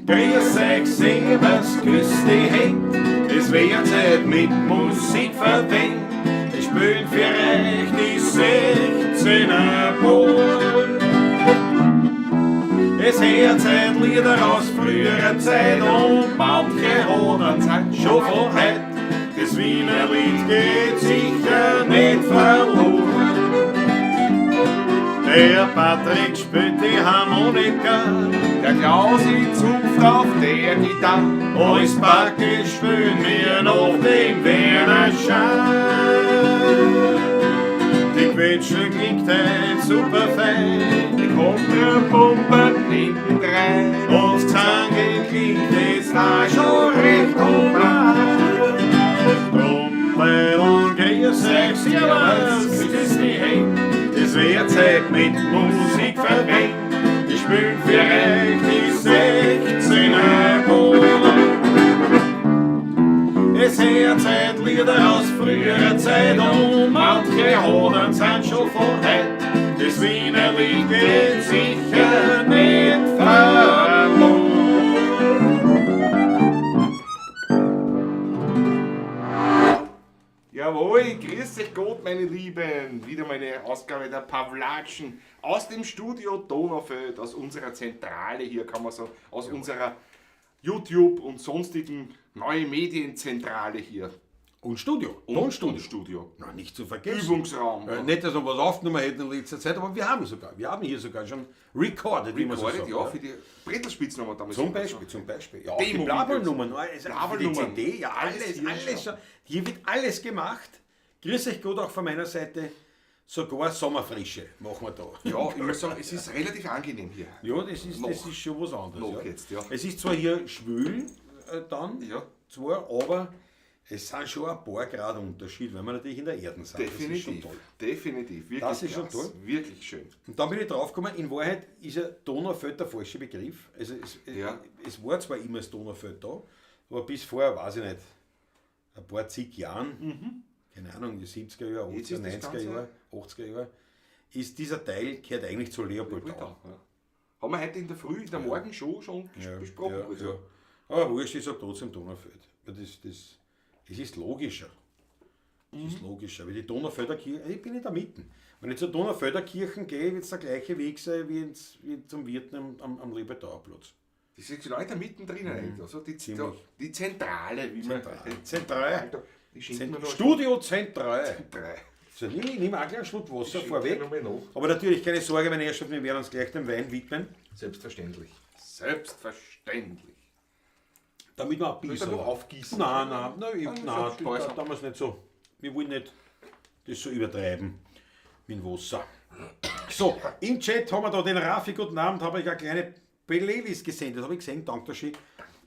Grüß euch, servus, grüß dich, hey. Es wird Zeit mit Musik verwend. Ich spiel für euch die 16er Ball. Es hört Zeit Lieder aus früherer Zeit und manche hodern sind schon von heut. Das Wiener Lied geht sicher nicht verloren. Der Patrick spielt die Harmonika, Der Klausi zupft auf der Gitarre. Alles Backe spielen wir noch den Werner Schein. Die Quetsche klingt heut super fein, Die Kontrapumpe hinten rein. und Zange klingt es da schon recht human. Drum und grüß euch, servus, grüß dich, hey. Es wird Zeit mit Musik verwendet. Ich spiel für euch die 16er Ball. Es hört Zeit Lieder aus früherer Zeit und manche Hodern sind schon von heut. Das Wiener Lied geht sicher nicht verloren. Jawohl, grüß euch Gott, meine Lieben. Wieder meine Ausgabe der Pavlatschen aus dem Studio Donaufeld, aus unserer Zentrale hier, kann man sagen, aus unserer YouTube- und sonstigen neue Medienzentrale hier. Und Studio. Und Tonstudio. Und Studio. Na, nicht zu vergessen. Übungsraum. Nicht, dass wir was aufgenommen hätten in letzter Zeit, aber wir haben sogar. Wir haben hier sogar schon recorded, wie man so Recorded, sagt. ja, für die Bretelspitzen haben wir damals. Zum Beispiel. Ja, auch die Demo-Videos. Blabelnummern, also für die Blabelnummern. CD, ja, Alles alles, hier alles. schon. Hier wird alles gemacht. Grüß euch Gott auch von meiner Seite. Sogar Sommerfrische machen wir da. Ja, ich muss sagen, es ist relativ angenehm hier. Ja, das Noch. ist schon was anderes. Noch ja. jetzt, ja. Es ist zwar hier schwül dann, Ja. zwar, aber es sind schon ein paar Grad Unterschied, weil wir natürlich in der Erde sind. Das ist schon Definitiv. toll. Definitiv. Wirklich Das ist schon klasse. toll. Wirklich schön. Und dann bin ich draufgekommen, in Wahrheit ist ja Donaufeld der falsche Begriff. Also Ja. es war zwar immer das Donaufeld da, aber bis vorher, weiß ich nicht, ein paar zig Jahren, keine Ahnung, die 70er Jahre, Mhm. Jetzt 80er, ist das 90er Ganze- Jahre, 80er Jahre, ist dieser Teil, gehört eigentlich zu Leopoldau. Ja. Haben wir heute in der Früh, in der Morgenshow schon besprochen. Ja, also. ja. Aber wurscht, ich sage trotzdem Donaufeld. Weil es ist logischer. Es ist logischer. Weil die Donaufelder Kirche, ich bin in der Mitte. Wenn ich zur Donaufelder Kirche gehe, wird es der gleiche Weg sein wie zum Wirten am Leopoldauer Platz. Das ist genau in der Mitte drinnen eigentlich. Also Ziemlich. die Zentrale, wie man. Zentrale. Die schenken wir noch Studio Zentrale. drei. So, nimm auch gleich einen Schluck Wasser Ich vorweg. schenke noch mal nach. Aber natürlich, keine Sorge, meine Herrschaften, wir werden uns gleich dem Wein widmen, Selbstverständlich. Selbstverständlich. damit wir ein Soll ich bisschen. da noch aufgießen? Nein, nein, nein, ich, Nein, nein, das ist da, sparsam. da wir nicht so. Wir wollen nicht das so übertreiben mit dem Wasser. So, im Chat haben wir da den Rafi, guten Abend, habe ich eine kleine Playlist gesendet, habe ich gesehen, danke schön.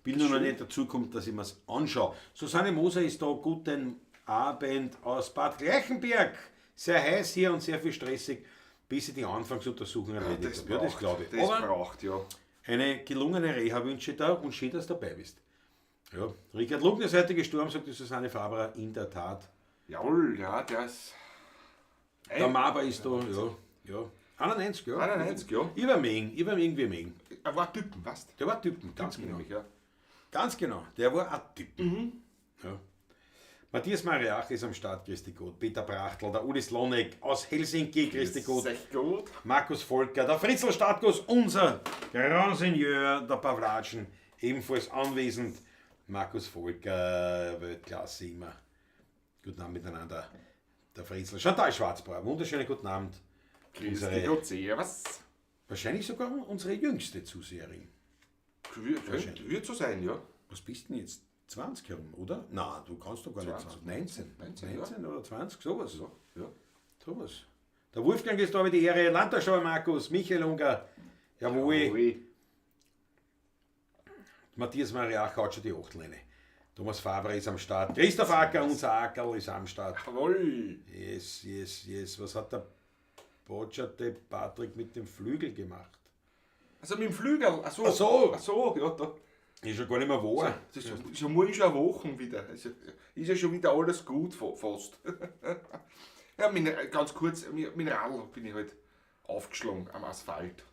Bin nur noch nicht dazu gekommen, dass ich mir's anschaue. Susanne Moser ist da, guten Abend aus Bad Gleichenberg. Sehr heiß hier und sehr viel stressig, bis ich die Anfangsuntersuchung erledigt Das habe. Ja, das braucht, glaube ich. Das Aber braucht, ja. eine gelungene Reha wünsche ich da und schön, dass du dabei bist. Ja, Richard Lugner ist heute gestorben, sagt die Susanne Faberer, in der Tat. Jawohl, ja, der ist. Der Maber ist da, ja, ja. 91, ja. 91, ja. Ich war Meng, ich war irgendwie Meng. Er war Typen, weißt du? Der war Typen, ganz genau. Nämlich, ja. Ganz genau, der war ein Typen. Ja. Matthias Mariach ist am Start, Christi Gott. Peter Brachtl, der Uli Slonek aus Helsinki, Christi Gott. Sehr gut. Markus Volker, der Fritzl Startkus, unser Grand Seigneur der Pavlatschen, ebenfalls anwesend. Markus Volker, Weltklasse immer. Guten Abend miteinander. Der Fritzl. Chantal Schwarzbauer, wunderschönen guten Abend. Grüß Unsere, dich Gott, servus. wahrscheinlich sogar unsere jüngste Zuseherin. Wird so sein, ja. Was bist denn jetzt? 20 herum, oder? Nein, du kannst doch gar nicht 20. 20. 19. 19, 19 oder 20, sowas. Ja. Sowas. Der Wolfgang ist da mit die Ehre. Landtagsschauer Markus, Michael Unger. Jawohl. Jawohl. Matthias Mariach haut schon die Achtleine. Thomas Faber ist am Start. Christoph Acker, unser Ackerl, ist am Start. Jawohl. Yes, yes, yes. Was hat der Bocciate Patrick mit dem Flügel gemacht? Also mit dem Flügel. Ach so. Ach so. Ach so, ja, da. Ist schon gar nicht mehr wahr. Das ist ja morgen schon eine Woche wieder. Also, ist ja schon wieder alles gut fast. Ja, ganz kurz, mit dem Radl bin ich halt aufgeschlagen am Asphalt.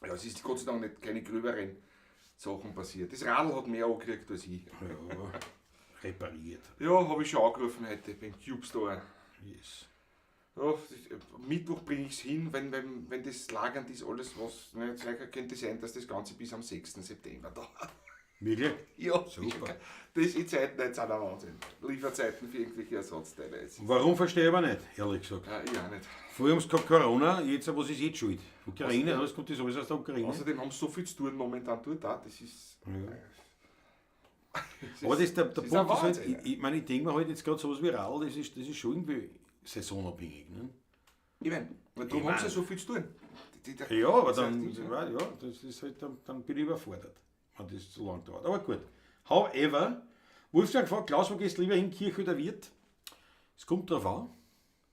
Ja, es ist Gott sei Dank nicht keine gröberen Sachen passiert. Das Radl hat mehr angekriegt als ich. Ja, repariert. Ja, habe ich schon angerufen heute beim Cube Store. Yes. Ja, Mittwoch bringe ich es hin, wenn das lagernd ist, alles was. Ne, könnte sein, dass das Ganze bis am 6. September dauert. Wirklich? Ja, Super. Das ist die Zeiten jetzt auch der Wahnsinn. Lieferzeiten für irgendwelche Ersatzteile. Jetzt. Warum verstehe ich aber nicht, ehrlich gesagt. Ja, ich auch nicht. Früher haben sie gehabt Corona, jetzt, was ist jetzt schuld? Ukraine, was kommt das alles aus der Ukraine? Außerdem haben sie so viel zu tun momentan dort auch. Das ist. Ja. Aber das ist der das Punkt ist ein ist halt, Wahnsinn, ich meine, ich denke mir halt jetzt gerade sowas wie Radl, das ist schon irgendwie saisonabhängig. Ne? Ich meine, weil darum Ich haben sie mein- so viel zu tun. Die, Ja, aber das dann, heißt, ja, das ist halt, dann bin ich überfordert, wenn das zu lang dauert. Aber gut. However, Wolfgang gefragt, Klaus, wo gehst du lieber hin, Kirche oder Wirt? Es kommt drauf an.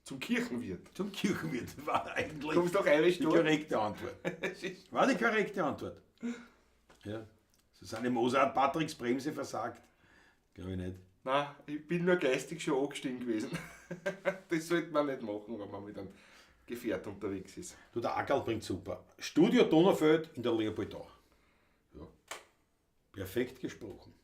Zum Kirchenwirt. Zum Kirchenwirt war eigentlich Kommst doch eigentlich die durch. korrekte Antwort. War die korrekte Antwort. Ja. Susanne Moser hat Patricks Bremse versagt. Glaube ich nicht. Nein, ich bin nur geistig schon angestiegen gewesen. Das sollte man nicht machen, wenn man mit einem Gefährt unterwegs ist. Du, der Ackerl bringt super. Studio Donaufeld in der Leopoldau. Ja. Perfekt gesprochen.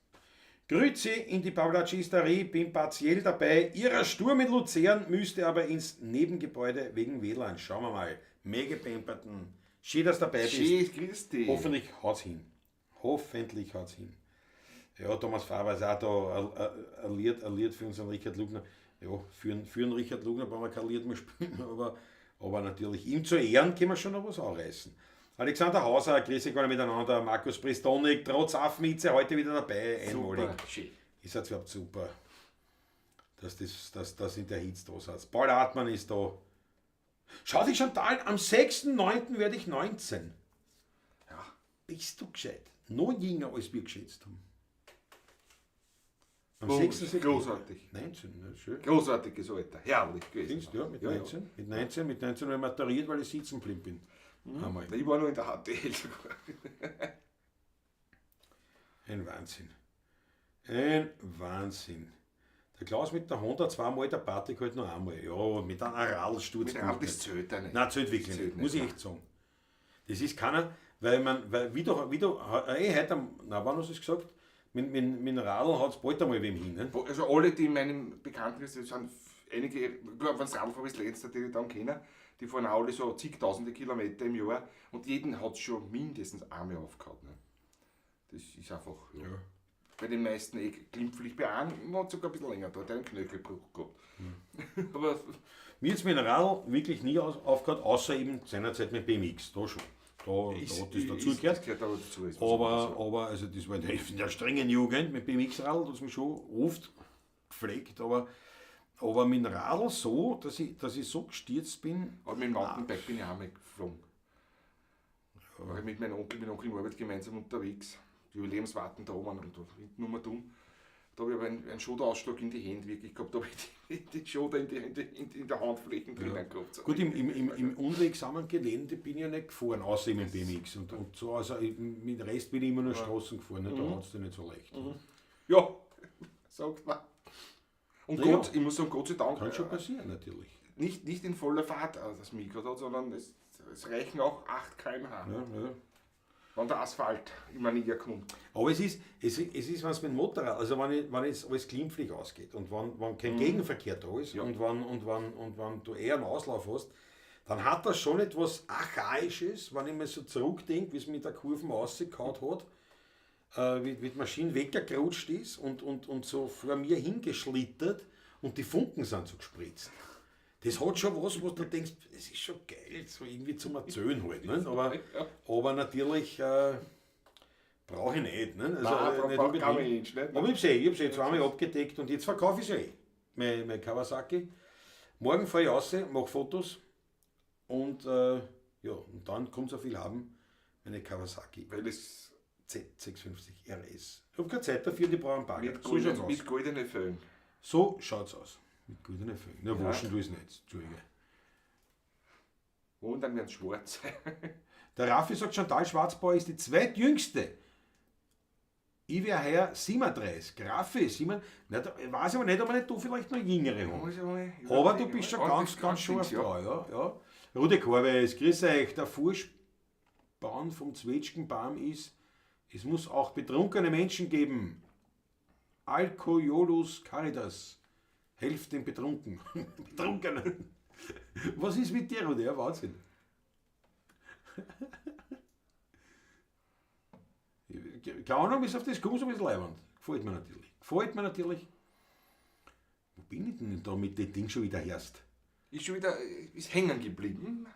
Grüezi in die Pavlacisterie, bin partiell dabei. Ihrer Sturm in Luzern müsste aber ins Nebengebäude wegen WLAN. Schauen wir mal. Mega Pemperton. Schön, dass du dabei bist. Schön, grüß dich. Hoffentlich haut's hin. Hoffentlich haut's hin. Ja, Thomas Faber ist auch da ein Lied für unseren Richard Lugner. Ja, für den Richard Lugner brauchen wir kein Lied mehr spielen, aber natürlich ihm zu Ehren können wir schon noch was anreißen. Alexander Hauser, grüß euch alle miteinander, Markus Pristonik, trotz Affenhitze heute wieder dabei, einmalig. Super, schön. Ist jetzt überhaupt super, dass das in der Hitze da ist. Paul Hartmann ist da. Schau dich Chantal, am 6.9. werde ich 19. Ja. Bist du gescheit? Noch jünger, als wir geschätzt haben. Am Oh, 6. September. großartig. 19, ne, schön. Großartiges Alter, herrlich gewesen. Findest du, ja, mit Ja, ja. 19. Mit 19, mit 19 habe ich maturiert, weil ich sitzen geblieben bin. Einmal. Ich war noch in der HTL sogar. Ein Wahnsinn. Ein Wahnsinn. Der Klaus mit der Honda zweimal, der Patrick halt nur einmal. Ja, mit einem Radlsturz. Mit einem Radl, das zählt auch nicht. Nein, zählt wirklich Das zählt nicht, muss ich nicht, echt sagen. Das ist keiner, weil man, weil wie du, heute am, na, wann hast du es gesagt? Mit dem Radl hat es bald einmal wem hin. Ne? Also alle, die in meinem Bekanntenkreis sind, sind einige, wenn es Radlfahren ist, letzter, die ich dann kenne, die fahren auch alle so zigtausende Kilometer im Jahr und jeden hat schon mindestens einmal aufgehauen. Ne? Das ist einfach, ja. Ja. Bei den meisten eh glimpflich, bei einem hat sogar ein bisschen länger da, der einen Knöchelbruch gehabt. Aber Mir hat's mit dem Radl wirklich nie aufgehört, außer eben seinerzeit mit BMX, da schon. Da hat das dazugehört. Das gehört aber dazu. Ist Aber also das war in der strengen Jugend mit BMX-Radl, das mich schon oft gepflegt, aber mit dem Radl so, dass ich so gestürzt bin. Aber mit dem Mountainbike bin ich auch mal geflogen. War ich mit meinem Onkel, mit Onkel Norbert gemeinsam unterwegs. Die Lebenswarten da oben und da hinten um und um. Da habe ich aber einen Schoterausschlag in die Hände wirklich gehabt. Da habe ich die Schoter in der Handfläche drinnen gehabt. So. Gut, im unwegsamen Gelände bin ich ja nicht gefahren, außer im BMX. Und so, also mit dem Rest bin ich immer nur Straßen gefahren, ne? Da hat es nicht so leicht. Ja, sagt man. Und Na ja. Gott, ich muss sagen, Gott sei Dank, Kann schon passieren, natürlich. nicht in voller Fahrt, dass mich gerade hat, sondern es reichen auch 8 km/h. Ja, ja. Wenn der Asphalt immer näher kommt. Aber es ist, wenn es mit dem Motorrad, also wenn es alles glimpflich ausgeht und wenn kein Gegenverkehr da ist und wenn du eher einen Auslauf hast, dann hat das schon etwas Archaisches, wenn ich mir so zurückdenke, wie es mit der Kurve rausgehauen hat, wie die Maschine weggerutscht ist und so vor mir hingeschlittert und die Funken sind so gespritzt. Das hat schon was, wo du denkst, es ist schon geil, so irgendwie zum Erzählen halt. Ne? Aber natürlich brauche ich nicht. Ne? Also, Nein, nicht braucht kein unbedingt. Mensch, nicht? Aber ich hab's eh zweimal abgedeckt und jetzt verkaufe ich eh. Mein Kawasaki. Morgen fahre ich raus, mache Fotos und, ja, und dann kommt so viel haben, meine Kawasaki. Weil es Z650 RS. Ich habe keine Zeit dafür, die brauchen Bagger. mit, So schaut's aus. mit goldenen Föhn. So schaut's aus. Mit goldenen Föhn. Na, waschen tu ich's nicht. Entschuldige. Und dann werden schwarz. Der Raffi sagt, Chantal Schwarzbauer ist die zweitjüngste. Ich wäre heuer 37. Raffi, 37. Na, da weiß ich aber nicht, ob wir nicht du vielleicht noch Jüngere haben. Aber du bist schon ganz, ganz scharf dran. Ja, ja. Rudi Korves, grüß euch. Der Vorspann vom Zwetschgenbaum ist Es muss auch betrunkene Menschen geben. Alkoholus Caritas. Helft den Betrunken. Betrunkenen. Was ist mit dir, Rudi? Ja, Wahnsinn. Keine Ahnung, wie es auf das kommt, aber ist leibend. Gefällt mir natürlich. Gefällt mir natürlich. Wo bin ich denn da mit dem Ding schon wieder herst? Ist schon wieder ist hängen geblieben.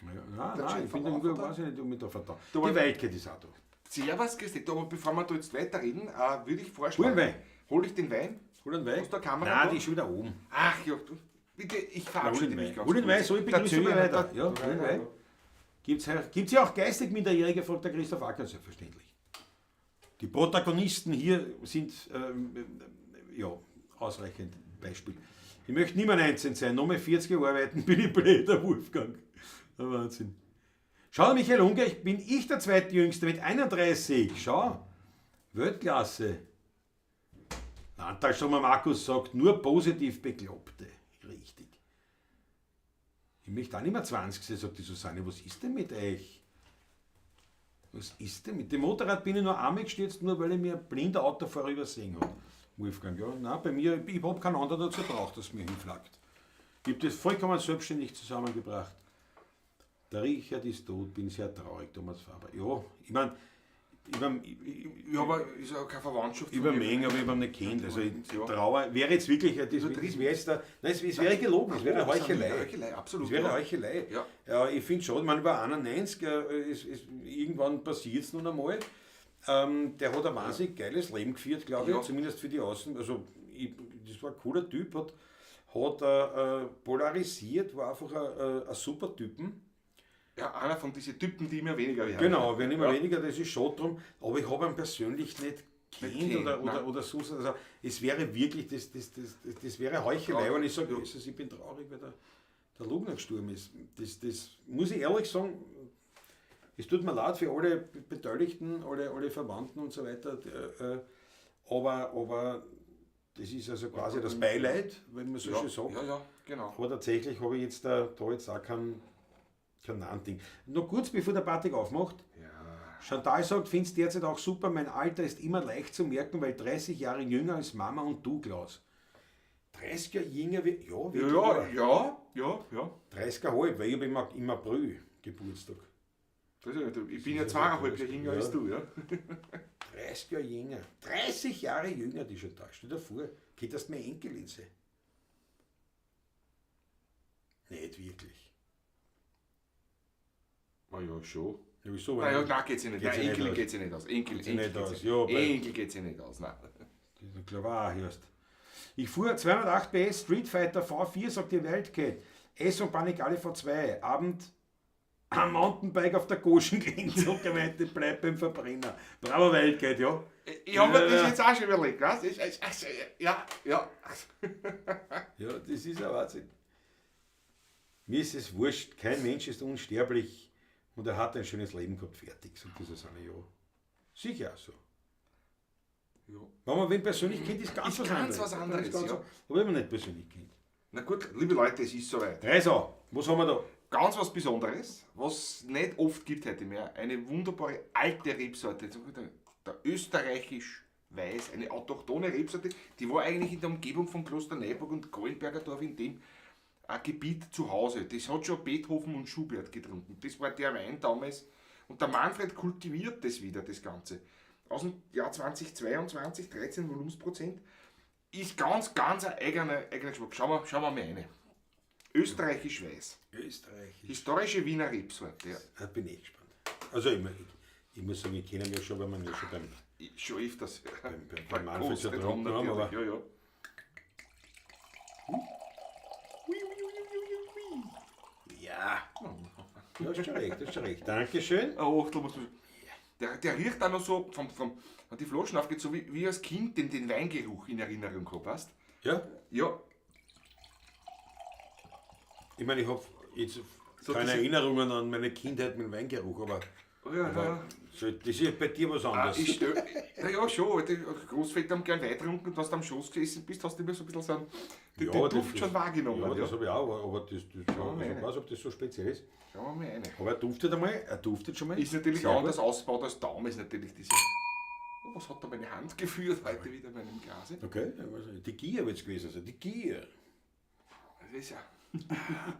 Ja, nein, nein, ich finde irgendwie, weiß ich nicht, ob ich da vertan. Die Wildcat ist auch da. Servus, Christi. Aber bevor wir da jetzt weiterreden, würde ich vorschlagen. Hol einen Wein. Hol ich den Wein? Hol einen Wein. Hast du eine Kamera? Nein, da? die ist schon wieder oben. Ach ja, du, bitte, ich verabschiede mich ganz Hol den Wein, so ich begrüße mal weiter. Ja, hol den Wein. Gibt's ja auch geistig Minderjährige, fragt der Christoph Acker, selbstverständlich. Die Protagonisten hier sind ja, ausreichend Beispiel. Ich möchte nicht mehr 19 sein, nur mehr 40 Jahre arbeiten, bin ich blöd, der Wolfgang. Der Wahnsinn. Schau, Michael Unger, bin ich der Zweitjüngste mit 31. Schau, Weltklasse. Landtagsstürmer Markus sagt, nur positiv Bekloppte. Richtig. Ich möchte auch nicht mehr 20 sein, sagt die Susanne. Was ist denn mit euch? Was ist denn mit dem Motorrad? Bin ich nur einmal gestürzt, nur weil ich mir ein blinder Autofahrer übersehen habe. Wolfgang, ja, nein, bei mir, ich habe keinen anderen dazu braucht, dass mir hinflackt. Ich habe das vollkommen selbstständig zusammengebracht. Der Richard ist tot, bin sehr traurig, Thomas Faber. Ja, ich meine, ja, aber ist ja keine Verwandtschaft. Über Menge, aber ich habe nicht kennt. Also ich Trauer wäre jetzt wirklich, das wäre jetzt da, nein, es wäre gelogen, es wäre Heuchelei. Heuchelei, absolut. Es wäre Heuchelei. Ja. Ja, ich finde schon, man war 91, irgendwann passiert es nun einmal. Der hat ein wahnsinnig geiles Leben geführt, glaube ich, zumindest für die Außen. Also das war ein cooler Typ, hat polarisiert, war einfach ein super Typen. Ja, einer von diesen Typen, die immer weniger werden. Genau, werden immer weniger, das ist schon drum. Aber ich habe ihn persönlich nicht kennt oder so. Also, es wäre wirklich, das wäre Heuchelei, wenn ich sage, Jesus, ich bin traurig, weil der Lugner gestorben ist. Das muss ich ehrlich sagen, es tut mir leid für alle Beteiligten, alle Verwandten und so weiter. Aber das ist also quasi das Beileid, wenn man so schön sagt. Ja, ja, genau. Aber tatsächlich habe ich jetzt da jetzt auch kein Ding. Noch kurz bevor der Patrick aufmacht. Ja. Chantal sagt, findest derzeit auch super, mein Alter ist immer leicht zu merken, weil 30 Jahre jünger als Mama und du, Klaus. 30 Jahre jünger wie. Ja, wirklich. Ja. 30,5, weil ich habe im April Geburtstag. Ich bin ja 2,5 Jahre jünger als du, ja. 30 Jahre jünger. 30 Jahre jünger, die Chantal. Stell dir vor, könntest du meine Enkelin sein? Nicht wirklich. Ah ja, schon. Ja, wieso? Nein, ja, nein, geht's ja nicht. Nein, Enkel geht's ja nicht aus. Enkel geht's ja nicht aus. Nein. Das ist klar, hörst. Ich fuhr 208 PS Street Fighter V4, sagt die Wildcat. S und Panigale V2. Abend am Mountainbike auf der Goschen-Gemeinde, bleib beim Verbrenner. Bravo, Wildcat, ja. Ich habe mir das jetzt auch schon überlegt, weißt du? Ja. Ja, das ist ein Wahnsinn. Mir ist es wurscht, kein Mensch ist unsterblich. Und er hat ein schönes Leben gehabt, fertig, sagt die Susanne, ja. Sicher so. Ja. Wenn man wen persönlich kennt, ist ganz was anderes. Ganz was anderes, ja. Aber wenn man nicht persönlich kennt. Na gut, liebe Leute, es ist soweit. Also, was haben wir da? Ganz was Besonderes, was es nicht oft gibt heute mehr. Eine wunderbare alte Rebsorte, der österreichisch Weiß, eine autochthone Rebsorte, die war eigentlich in der Umgebung von Klosterneuburg und Kahlenbergerdorf in dem ein Gebiet zu Hause. Das hat schon Beethoven und Schubert getrunken. Das war der Wein damals. Und der Manfred kultiviert das wieder, das Ganze. Aus dem Jahr 2022, 13 Volumensprozent, ist ganz, ganz ein eigener Geschmack. Schauen wir mal rein. Österreichisch Weiß. Österreichisch. Historische Wiener Rebsorte. Ja. Da bin ich gespannt. Also ich muss sagen, ich kenne ihn ja schon, weil man ja schon beim... Schon öfters. Beim Manfred schon getrunken haben, aber... Ja, ja. Ja, das ist schon recht, das ist schon recht. Dankeschön. Oh, du musst, der riecht auch noch so, wenn die Flaschen aufgeht, so wie als Kind den Weingeruch in Erinnerung gehabt, weißt? Ja? Ja. Ich meine, ich habe jetzt so keine Erinnerungen an meine Kindheit mit Weingeruch, aber... Ja, ja. So, das ist bei dir was Ah, anderes. ich stell, na ja, schon, aber die Großväter haben gern Wein getrunken und wenn du am Schoß gesessen bist, hast du immer so ein bisschen so einen, den, den das Duft ist- schon wahrgenommen. Ja, Ja, das habe ich auch, aber das, ja, also meine. ich weiß, ob das so speziell ist. Schauen wir mal rein. Aber er duftet einmal, er duftet schon mal. Ist natürlich Sehr anders gut. ausgebaut als damals natürlich diese. Oh, was hat da meine Hand geführt heute wieder in meinem Glase? Okay, ja, weiß nicht. Die Gier wird es gewesen sein, die Gier. Das ist ja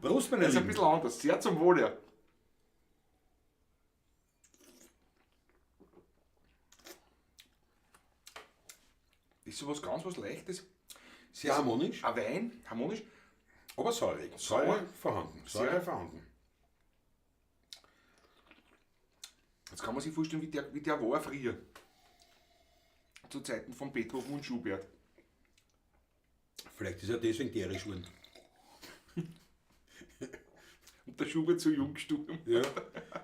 Prost, meine das ist ein Lieben. bisschen anders. Sehr zum Wohl, ja. Ist sowas ganz was Leichtes. Sehr harmonisch, Ein Wein, harmonisch. aber säurig. Säure vorhanden. Säure Sehr. vorhanden. Jetzt kann man sich vorstellen, wie der war früher. Zu Zeiten von Beethoven und Schubert. Vielleicht ist er deswegen derisch geworden. Und der Schubert zu jung gestorben. Ja.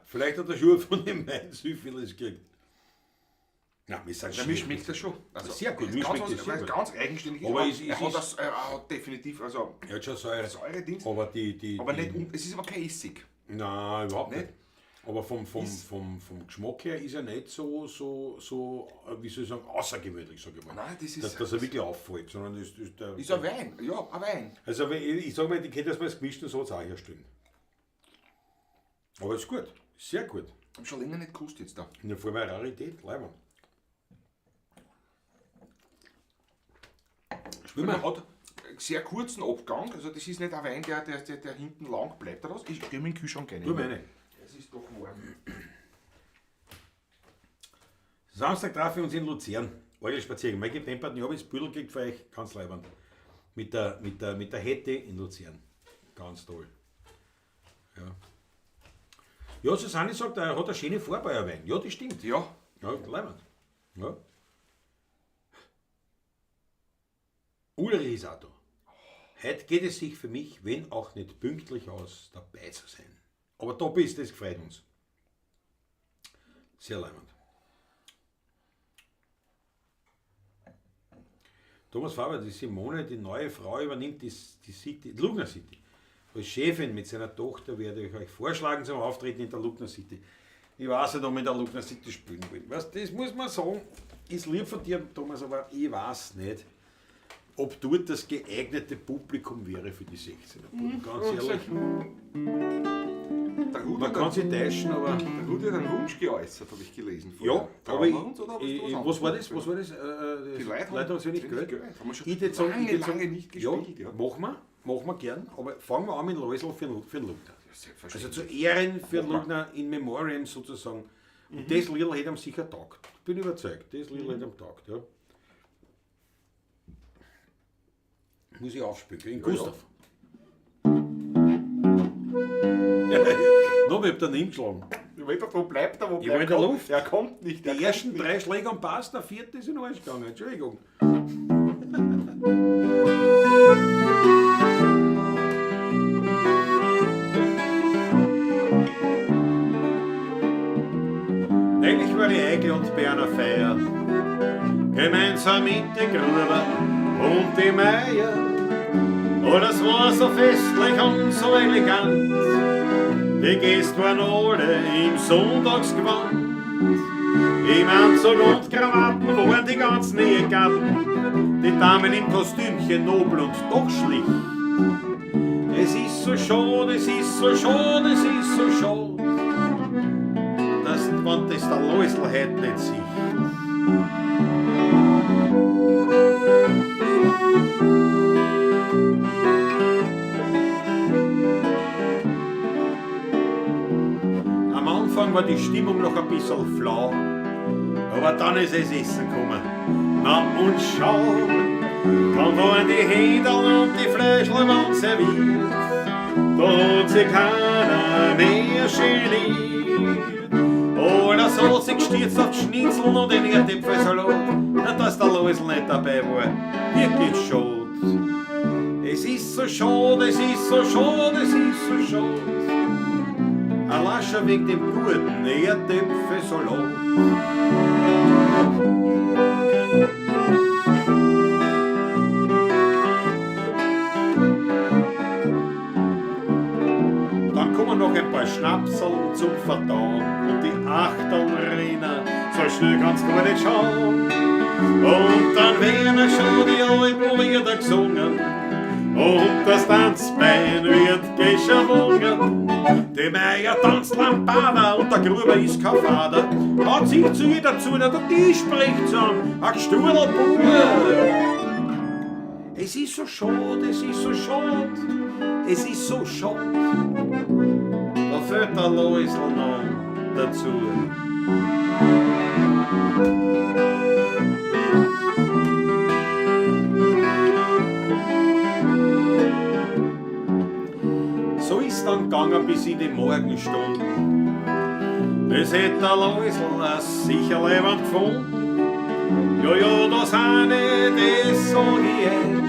Vielleicht hat der Schuh von dem Wein Syphilis gekriegt. Na, mir sind Ja, mir schmeckt das schon. Also, Sehr gut, mir ganz, schmeckt was, das sehr gut. ganz eigenständig. Aber es- er, es hat ist- das, er hat definitiv, also Er hat schon Säure. Säure-Dings, Aber die, aber die, nicht, es ist aber kein Essig. Nein, überhaupt Nicht? nicht. Aber vom Geschmack her ist er nicht so, wie soll ich sagen, außergewöhnlich, sage ich mal. Nein, das ist- Dass er wirklich auffällt, sondern ist der. Ist ein Wein, ja, ein Wein. Also, ich sag mal, die könnte das mal als gemischten Satz auch herstellen. Aber ist gut, sehr gut. Ich hab schon länger nicht gekostet jetzt da. In der Form eine Rarität, leider. Spielen Man wir. hat sehr kurzen Abgang, also das ist nicht ein Wein, der hinten lang bleibt oder was. Ich gehe mir den Kühlschrank rein. Du meine. Es ist doch warm. Samstag treffen wir uns in Luzern. Orgelspaziergang. Mein Gedempert, ich habe das Büdel gekriegt für euch, ganz leibend. Mit der Hette in Luzern. Ganz toll. Ja. Ja, Susanne sagt, er hat eine schöne Vorbeuerwein. Ja, das stimmt. Ja, Ja, leibend. Ja. Ulrich ist auch da. Heute geht es sich für mich, wenn auch nicht pünktlich aus, dabei zu sein. Aber da bist, das freut uns. Sehr leibend. Thomas Faber, die Simone, die neue Frau, übernimmt die City, die Lugner City. Als Chefin mit seiner Tochter werde ich euch vorschlagen zum Auftreten in der Lugner City. Ich weiß nicht, ob ich in der Lugner City spielen will. Weißt, das muss man sagen, ist lieb von dir, Thomas, aber ich weiß nicht, ob dort das geeignete Publikum wäre für die 16er. Ganz ehrlich. der Rudi, Man kann sich täuschen, aber. der Rudi hat einen Wunsch geäußert, habe ich gelesen. Ja, vorher. aber Trauen ich, wir uns, oder was was war das? Was war das? Das Die Leute haben Leute haben zu wenig zu wenig Geld. Geld. Haben wir schon Ich würd sagen, lange, ich würd sagen, lange nicht gespielt, ja. Machen wir gern, aber fangen wir an mit Läusl für den Lugner. Selbstverständlich. Also zu Ehren für den Machen wir. Lugner in Memoriam sozusagen. Und das Liedl hätte ihm sicher taugt. Bin überzeugt, das Liedl hätte ihm taugt. Ja. Muss ich aufspielen, in Gustav. No, ich hab daneben geschlagen. Ich weiß doch, wo bleibt er? Wo Ich war bleibt in der er? Luft. Er kommt nicht. Er Die ersten drei Schläge am Pass, der vierte ist in den Arsch gegangen. Entschuldigung. Neulich war ich Eigel und bei einer Feier, gemeinsam mit den Gruber und die Meier. Und es war so festlich und so elegant, die Gäste waren alle im Sonntagsgewand. Im Anzug und Krawatten waren die ganzen Ehegatten, die Damen im Kostümchen nobel und doch schlicht. Es ist so schade, es ist so schade, es ist so schade, dass man das der Läusl heut nicht sieht. Am Anfang war die Stimmung noch ein bisschen flau, aber dann ist es Essen gekommen. Na und schau, dann waren die Händel und die Fleischl waren serviert. Da hat sich keiner mehr geniert. Alles hat sich gestürzt auf die Schnitzel und den Erdäpfelsalat. Na, dass der Läusl nicht dabei war, wirklich schade. Es ist so schade, es ist so schade, es ist so schade. Allein schon wegen dem guten Erdäpfelsalat. Dann kommen noch ein paar Schnapseln zum Verdauen und die 8 So schnell kannst du gar nicht schauen. Und dann werden schon die alten Lieder gesungen und das Tanzbein wird geschwungen. Die Meier tanzt Lambada und der Gruber ist kein Vater. Hat sich zu jeder zu, der Tisch spricht zusammen, ein Gesturlbub. Es ist so schade, es ist so schade, es ist so schade. Da fehlt der Loisl noch dazu. So ist dann gegangen bis in die Morgenstunden. Das hätt der Loisl sicher leibend gefunden. Ja, ja, das eine, das sag ich euch.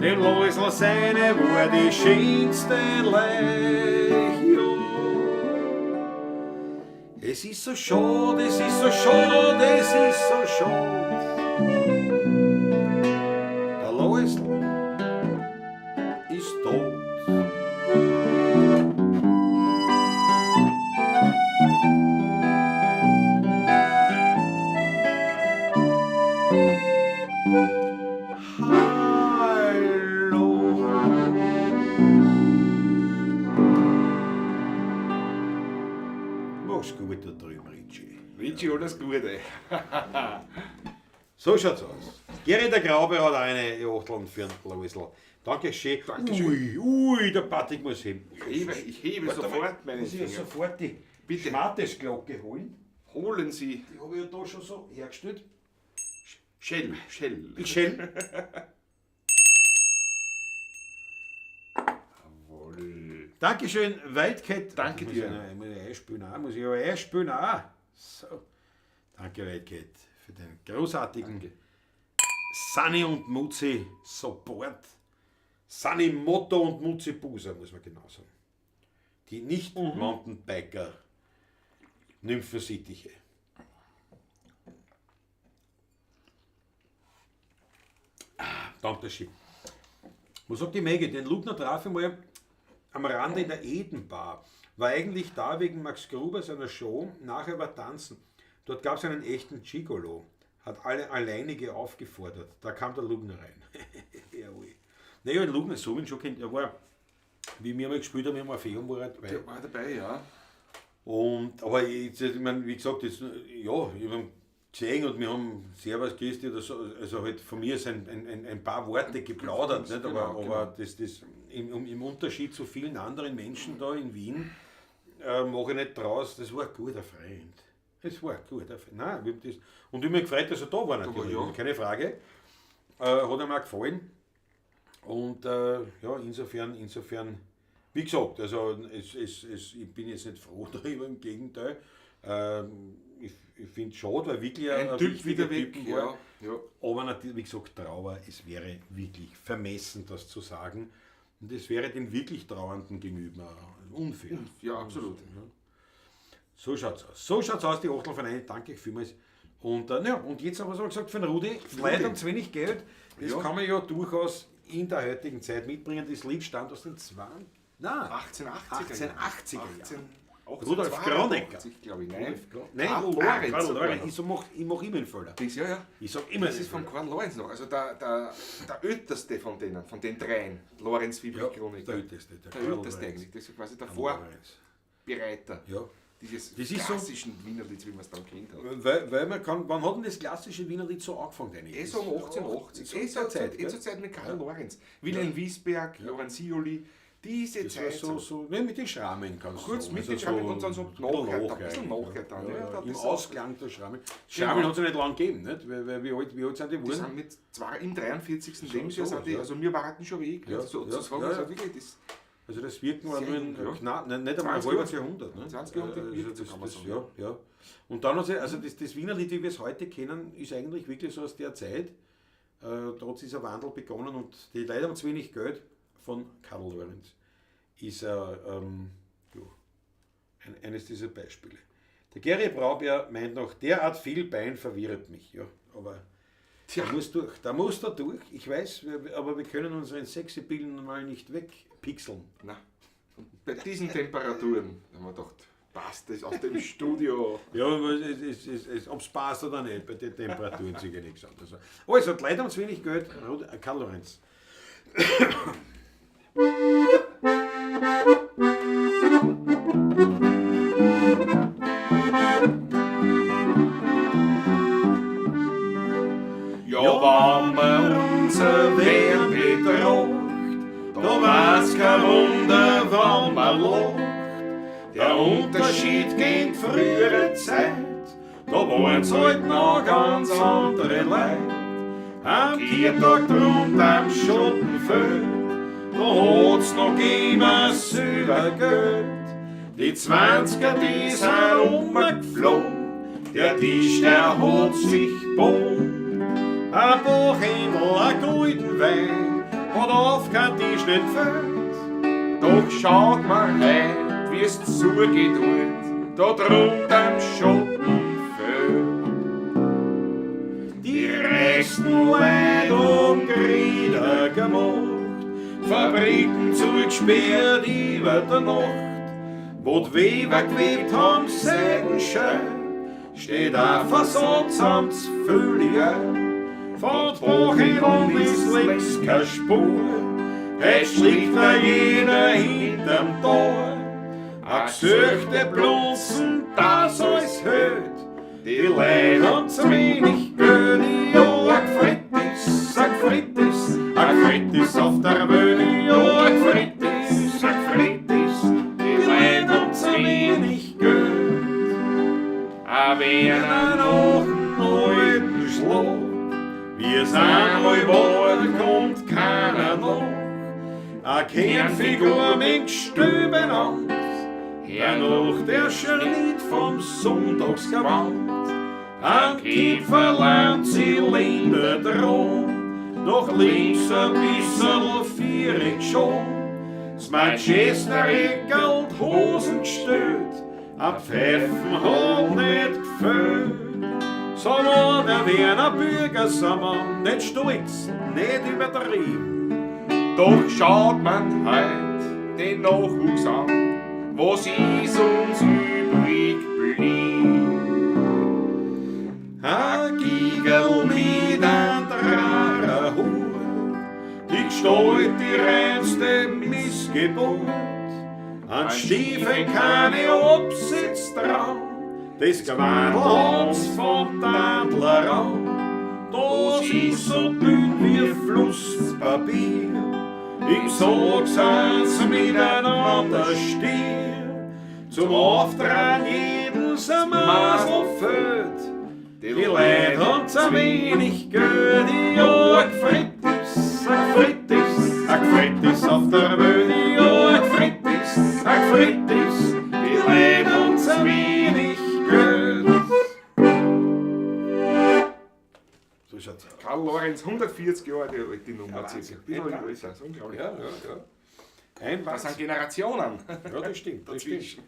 Dem Loisl seine war die schönste Leich, ja. Es ist so schade, es ist so schade, es ist so schade. Der Loisl ist tot. Hallo. Mach's gut da drüben, Richie. Richie, alles Gute. So schaut's aus. Geri der Graube hat eine Achteln für den Loisl. Danke schön. Dankeschön. Ui, ui, der Patrick muss heben. Ich hebe sofort meine Muss ich ja Finger. sofort die Bitte. Schmartesglocke holen. Holen Sie. Die habe ich ja da schon so hergestellt. Schell, schell. Ich schell. Jawohl. Dankeschön, Wildcat. Danke muss dir. Ich, muss ich einspülen auch. Muss ich aber einspülen auch. So. Danke, Wildcat, für den großartigen Danke. Sunny und Mutzi Support. Sunny Motto und Mutzi Buser, muss man genau sagen. Die nicht-Mountainbiker Nymphensittiche. Ah, danke schön. Was sagt die Maggie? Den Lugner traf ich mal am Rande in der Eden Bar. War eigentlich da wegen Max Gruber seiner Show, nachher war Tanzen. Dort gab es einen echten Gigolo. Hat alle alleinige aufgefordert. Da kam der Lugner rein. Jawohl. Naja, den Lugner so, schon kennt, er war, wie wir mal gespielt haben, im Orpheum war er dabei. Der war dabei, ja. Und, aber jetzt, ich mein, wie gesagt, jetzt, ja, ich habe gesehen und wir haben Servus, grüß dich oder so, also halt von mir sind ein paar Worte geplaudert, nicht? Aber, Genau, aber das im Unterschied zu vielen anderen Menschen da in Wien, mache ich nicht draus, das war ein guter Freund. Das war ein guter Freund. Nein, wir haben das, und ich habe mich gefreut, dass er da war natürlich, ja. keine Frage. Hat ihm auch gefallen. Und ja, insofern, wie gesagt, also ich bin jetzt nicht froh darüber, im Gegenteil. Ich finde es schade, weil wirklich Ein Typ wichtiger wieder weg, Typ war. ja, ja. Aber natürlich, wie gesagt, Trauer, es wäre wirklich vermessen, das zu sagen. Und es wäre den wirklich Trauernden gegenüber unfair. Ja, absolut. Ja. So schaut's aus. So schaut's aus, die Achtel von einem. Danke vielmals. Und, ja, und jetzt haben wir so gesagt, für den Rudi, Leute haben zu wenig Geld. Das Ja. kann man ja durchaus in der heutigen Zeit mitbringen. Das Lied stammt aus den 1880er. 1880er Jahren. Rudolf Kronecker. glaube ich. Nein, Rudolf Nein, Karl Lorenz. Karl sogar Lorenz. noch. Ich mach immer einen Fehler. Das, ja, ja. Ich sag immer, Das ist von Karl Lorenz noch. Also der älteste von denen, von den dreien. Lorenz, Fiebrich, ja, Kronecker. der älteste. Der, Der Karl älteste Lorenz. eigentlich. Das ist quasi der Karl Lorenz. Vorbereiter Ja. dieses Das ist so- klassischen Wienerlieds, wie man es dann kennt hat. Weil man kann, wann hat denn das klassische Wienerlied so angefangen eigentlich? Eh so um 1880. So Eh so zur Zeit, Zeit, gell? zur Zeit mit Karl Lorenz. Wilhelm Wiesberg, Johann Sioli, diese Das war Zeit. so, ne, mit den Schrammen kannst du Kurz sagen. mit Also den Schrammen und dann so ein bisschen nachher, ein bisschen eigentlich, nachher dann, Ja, ja, ja, das Im ist- Ausklang der Schrammen. Schrammen hat es ja nicht lange gegeben, nicht? Weil wie alt sind die Die geworden? sind mit zwei, im 43. Lebensjahr so, sind die, ja. also wir warten schon weg, Ja, so, ja, sozusagen, ja, also ja. wirklich, das, Also das Wirken war Sehr nur ein, jung, ja. knapp, nein, nicht einmal ein 20 halbes Jahrhundert. Ne? 20 Jahrhundert Also wirkt, so das, kann man das, sagen. ja, ja. Und dann hat sie, also das Wienerlied, wie wir es heute kennen, ist eigentlich wirklich so aus der Zeit. Da hat dieser Wandel begonnen und die Leute haben zu wenig Geld von Karl Lorenz. Ist eines dieser Beispiele. Der Gary Braubier meint noch, derart viel Bein verwirrt mich. Ja, aber Tja. da muss durch. Da muss da durch. Ich weiß, aber wir können unseren Sexappeal mal nicht wegpixeln. na, und bei diesen Temperaturen haben wir gedacht, Passt das aus dem Studio. Ja, ob es passt oder nicht, bei den Temperaturen sicher nichts anderes. Also, die Leute haben zu wenig Geld. Karl Lorenz. Ja, wenn man unser Wehr betracht, da war's kein Wunder, wenn man lacht. Der Unterschied gegen frühere Zeit, da waren's halt noch ganz andere Leute. Am Kirtag drunter am Schottenfeld, da hat's noch immer Silbergeld. Die 20er, die sind umgeflogen, der Tisch, der hat sich gebogen. Ein Bochendl, ein guten Wein, hat auf kein Tisch nicht gefällt. Doch schaut man heut, wie's zugeht halt, da drunter am Schottenfeld. Die rechten Leute um Grieder gemacht, Fabriken zugesperrt über der Nacht, wo die Weber gewebt haben, Seidenschein, steht ein Versatzamt völlig. Von Bochendeln ist links keine Spur, es schlägt da jeder hinterm Tor. A Gesöchte bloßen, das alles hört, die Leute haben zu wenig Geld. Ja, a Gfritt ist, a Gfritt ist, a Gfritt ist auf der Welt. Ja, a Gfritt ist, a Gfritt ist, die Leute haben zu wenig Geld. A wer noch einen alten Schlag, wir sind all wahr, kommt keiner noch. A Kernfigur mit Gestühl benannt, hernach der Schritt vom Sonntagsgewand. Ein Kieferland Zylinder dran, noch links ein bisserl vierig schon. Das Manchester Geld Hosen gestellt, ein Pfeifen hat nicht gefällt. So war der Wiener Bürgersammer nicht stolz, nicht übertrieben. Doch schaut man heut den Nachwuchs an, was ist uns übrig blieb? Ein Gigerl mit einem Drarerhut, die Gestalt die reinste Missgeburt. An Stiefeln keine Absitz dran, das Gewandl haben's vom Tandler an. Das ist so dünn wie Flusspapier, im Sog sind's miteinander stier. Zum Auftragen jeden sein Masel fehlt, die Leute haben zu wenig Geld. Ja, a Gfritt ist, a Gfritt ist, a Gfritt ist auf der Welt. Ja, a Gfritt ist, a Gfritt ist, die Leute haben zu wenig Geld. So schaut's aus. Karl Lorenz, 140 Jahre die alte Nummer. Ja, circa. Wahnsinn. Bisschen älter, ist unglaublich. Ja, ja, ja. Ein Das sind Wahnsinn. Generationen. Ja, das stimmt. Das stimmt. Dazwischen.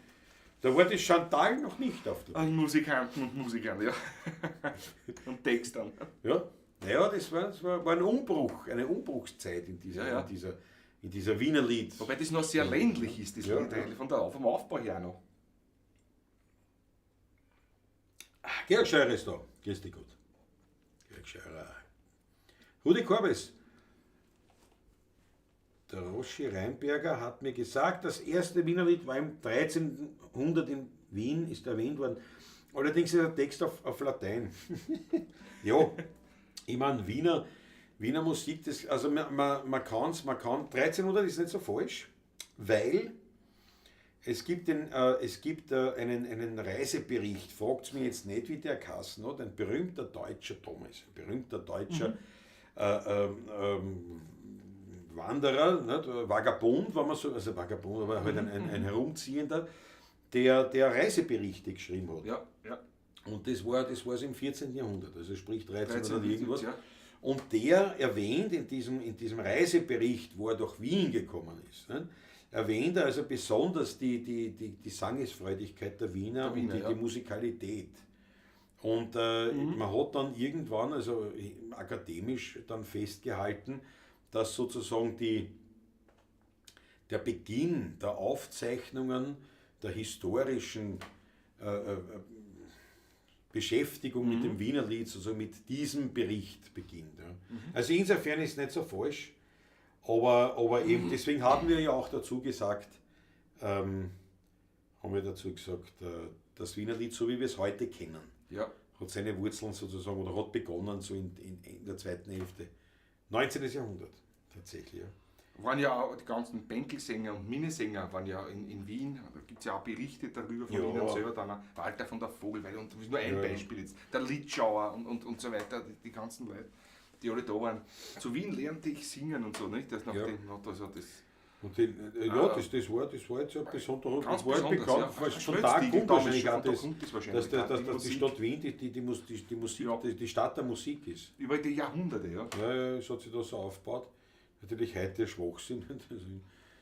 Da war das Chantal noch nicht auf der. An Musikanten und Musikern, ja. Und Textern. Ja, naja, das war ein Umbruch, eine Umbruchszeit in dieser, Ja, ja. in dieser Wiener Lied. Wobei das noch sehr ländlich ist, das Ja, Lied ja. eigentlich, vom Aufbau her noch. Georg Scheurer ist da. Grüß dich Gott. Georg Scheurer. Rudi Korbes. Der Roschi Reinberger hat mir gesagt, das erste Wiener Lied war im 1300 in Wien, ist erwähnt worden. Allerdings ist der Text auf Latein. Ja, ich meine, Wiener Musik, das, also man kann, 1300 ist nicht so falsch, weil es gibt einen Reisebericht, fragt mich jetzt nicht, wie der g'heißen hat, ein berühmter Deutscher damals, ein berühmter deutscher Wanderer, nicht? Vagabund, wenn man so, also Vagabund, aber halt ein Herumziehender, der Reiseberichte geschrieben hat. Und das war so im 14. Jahrhundert, also sprich 1300 irgendwas. Und der erwähnt in diesem Reisebericht, wo er durch Wien gekommen ist, ne, erwähnt er also besonders die Sangesfreudigkeit der Wiener, Der Wiener, und die, die Musikalität. Und man hat dann irgendwann, also akademisch dann festgehalten, dass sozusagen der Beginn der Aufzeichnungen der historischen Beschäftigung mit dem Wienerlied, sozusagen mit diesem Bericht beginnt. Ja. Also insofern ist es nicht so falsch, aber eben deswegen haben wir ja auch dazu gesagt, das Wienerlied, so wie wir es heute kennen, Ja. hat seine Wurzeln sozusagen oder hat begonnen so in der zweiten Hälfte 19. Jahrhundert tatsächlich. Ja. Waren ja auch die ganzen Bänkelsänger und Minnesänger waren ja in Wien, da gibt es ja auch Berichte darüber von Ja. ihnen selber, dann auch Walter von der Vogelweide und das ist nur ein Ja. Beispiel jetzt, der Litschauer und so weiter, die ganzen Leute, die alle da waren. Zu Wien lernte ich singen und so, nicht? Das nach Ja. dem Motto, also das Und die, ja, das war jetzt ja besonders, Ganz das war besonders, bekannt, ja. weil von da Schnötztiegel kommt damals wahrscheinlich schon, auch von da das, kommt das wahrscheinlich dass, auch, dass, die dass die Musik. Stadt Wien die Musik, Ja. die Stadt der Musik ist. Über die Jahrhunderte, ja. Ja, ja, es hat sich da so aufgebaut. Natürlich heute Schwachsinn. Also,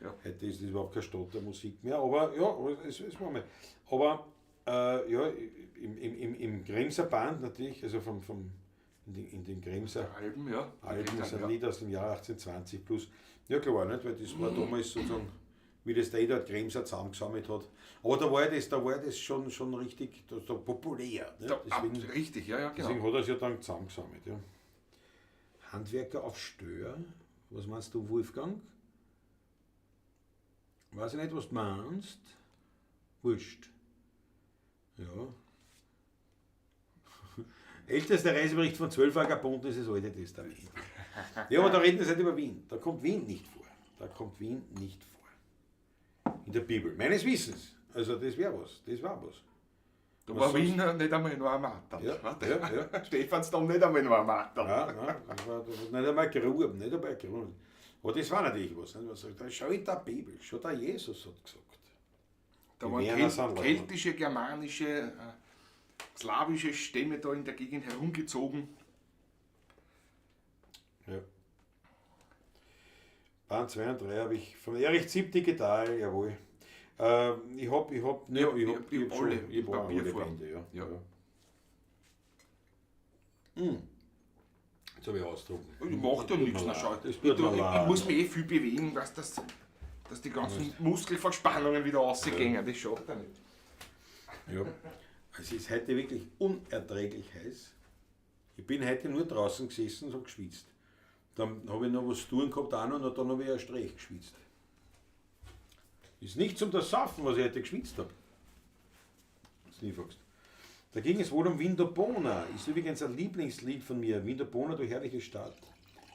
Ja. Heute ist das überhaupt keine Stadt der Musik mehr, aber ja, aber es war mal. Aber ja, im Kremser Band natürlich, also in den Kremser Alben, ja. Alben ist ein ja. Lied aus dem Jahr 1820 plus. Ja, klar, nicht, weil das war damals sozusagen, wie das der Eduard Kremser zusammengesammelt hat. Aber da war das schon richtig da populär. Ne? Da, Deswegen, richtig, ja, ja, genau. deswegen hat er es ja dann zusammengesammelt. Ja. Handwerker auf Stör. Was meinst du, Wolfgang? Weiß ich nicht, was du meinst. Wurscht. Ja. Ältester Reisebericht von 12 Vagabunden ist das Alte Testament. Ja, aber da reden sie nicht über Wien. Da kommt Wien nicht vor. Da kommt Wien nicht vor. In der Bibel. Meines Wissens. Also das wäre was. Das war was. Da Was war sonst? Wien nicht einmal in Armata. Ja, Warte. ja, ja. Stephansdom nicht einmal in Armata. Ja, nein, das war nicht einmal Gruben, nicht einmal Gruben. Aber das war natürlich was. Nicht? Man sagt, schau in der Bibel, schon der Jesus hat gesagt. Da Die waren Werner sind Leute. keltische, germanische, slawische Stämme da in der Gegend herumgezogen. Ja. Band 2 und 3 habe ich von Erich Zipp digital, jawohl. Ich hab Ich hab schon, alle ich hab auch alle Papierform. Bände, ja. Ja. Ja. Jetzt habe ich ausdrucken. Macht ja Tut nichts, mir na leid. schau. Das Ich, tut tu- mir ich, ich leid. muss mich eh viel bewegen, dass die ganzen Muskelverspannungen wieder rausgehen. Das schadet ja nicht. Ja. Es ist heute wirklich unerträglich heiß. Ich bin heute nur draußen gesessen und habe geschwitzt. Dann habe ich noch was zu tun gehabt auch noch, und dann habe ich erst recht geschwitzt. Ist nicht zum das Saufen, was ich heute geschwitzt habe. Das nie fragst. Da ging es wohl um Vindobona. Ist übrigens ein Lieblingslied von mir. Vindobona, du herrliche Stadt.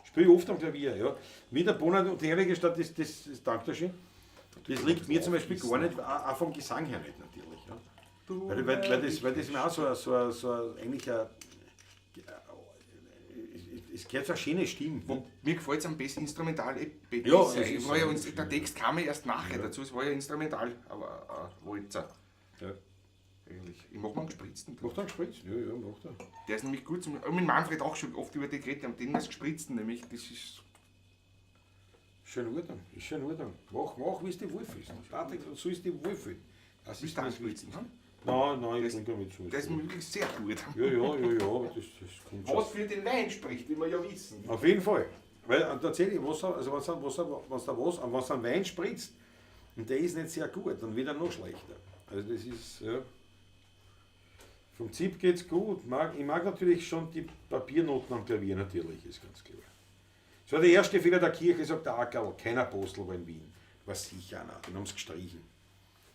Spiele ich oft am Klavier, ja. Vindobona, du herrliche Stadt, das danke schön. Das liegt mir zum Beispiel gar nicht, auch vom Gesang her nicht natürlich. Ja. Weil das mir auch so ein eigentlich ein, es gehört so eine schöne Stimme. Mir gefällt es am besten instrumental eh Ja, besser. es ist war ja, so. der Text kam ja erst nachher dazu, es war ja instrumental, aber Walzer Ja. eigentlich. Ich mach mal einen gespritzten. Macht er einen gespritzten? Ja, ja, macht er. Der ist nämlich gut zum. Ich hab mit Manfred auch schon oft über die geredet, haben den das gespritzten nämlich, das ist. Schön Urteil, ist schön Urteil. Mach, wie es dir wohlfühlst. Patrick, so ist dir wohlfühlen. Das Bist ist du das angespritzten, Wichtigste. ne? Nein, nein, ich Das- trinke nicht so. Der ist mir wirklich sehr gut. Ja, ja, ja, ja, aber das kommt schon. Was für den Wein spricht, wie wir ja wissen. Auf jeden Fall. Weil tatsächlich, Wasser, also was, was, was, da was, was am Wein spritzt, und der ist nicht sehr gut, dann wird er noch schlechter. Also das ist, ja. Vom Zip geht's gut. Ich mag natürlich schon die Papiernoten am Klavier, natürlich, ist ganz klar. Das war der erste Fehler der Kirche, sagt der Ackerl, kein Apostel war in Wien. War sicher einer, den haben sie gestrichen.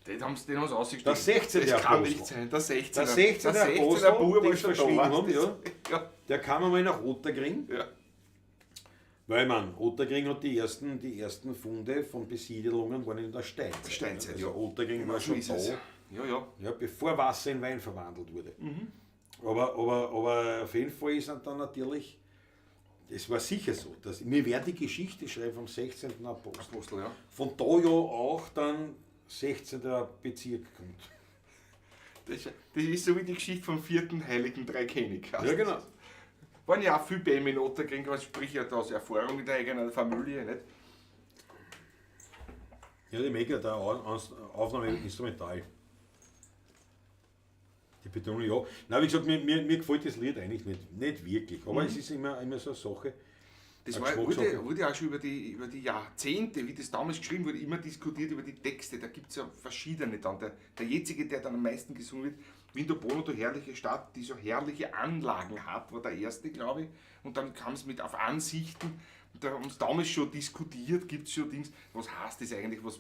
Den haben sie ausgestrichen. Der 16. Das kann Apostel. nicht sein. Der 16. Der 16. Der 16. Apostel, Bub den war schon da, verschwiegen weißt haben, du? Ja. Der kam einmal nach Ottakring. Ja. Weil man, Ottakring hat die ersten Funde von Besiedelungen waren in der Steinzeit. Steinzeit, also ja. Ottakring Genau war so schon ist da, es. Ja, ja. ja, bevor Wasser in Wein verwandelt wurde. Aber auf jeden Fall ist dann natürlich, es war sicher so, dass wir werden die Geschichte schreiben vom 16. Apostel. Apostel, ja. Von da ja auch dann 16. Bezirk kommt. Das ist so wie die Geschichte vom vierten Heiligen Dreikönig. Ja, genau. Waren ja auch viel Bämme in Ottakring, was sprich ja da aus Erfahrung in der eigenen Familie, nicht? Ja, die Mega da Aufnahme instrumental. Die Betonung, ja. Nein, wie gesagt, mir gefällt das Lied eigentlich nicht wirklich. Aber es ist immer so eine Sache. Das eine war, Geschmackssache. wurde auch schon über die Jahrzehnte, wie das damals geschrieben wurde, immer diskutiert über die Texte. Da gibt es ja verschiedene dann. Der jetzige, der dann am meisten gesungen wird, Vindobona, du herrliche Stadt, die so herrliche Anlagen hat, war der erste, glaube ich. Und dann kam es mit auf Ansichten. Und da haben sie damals schon diskutiert, gibt es schon Dings, was heißt das eigentlich, was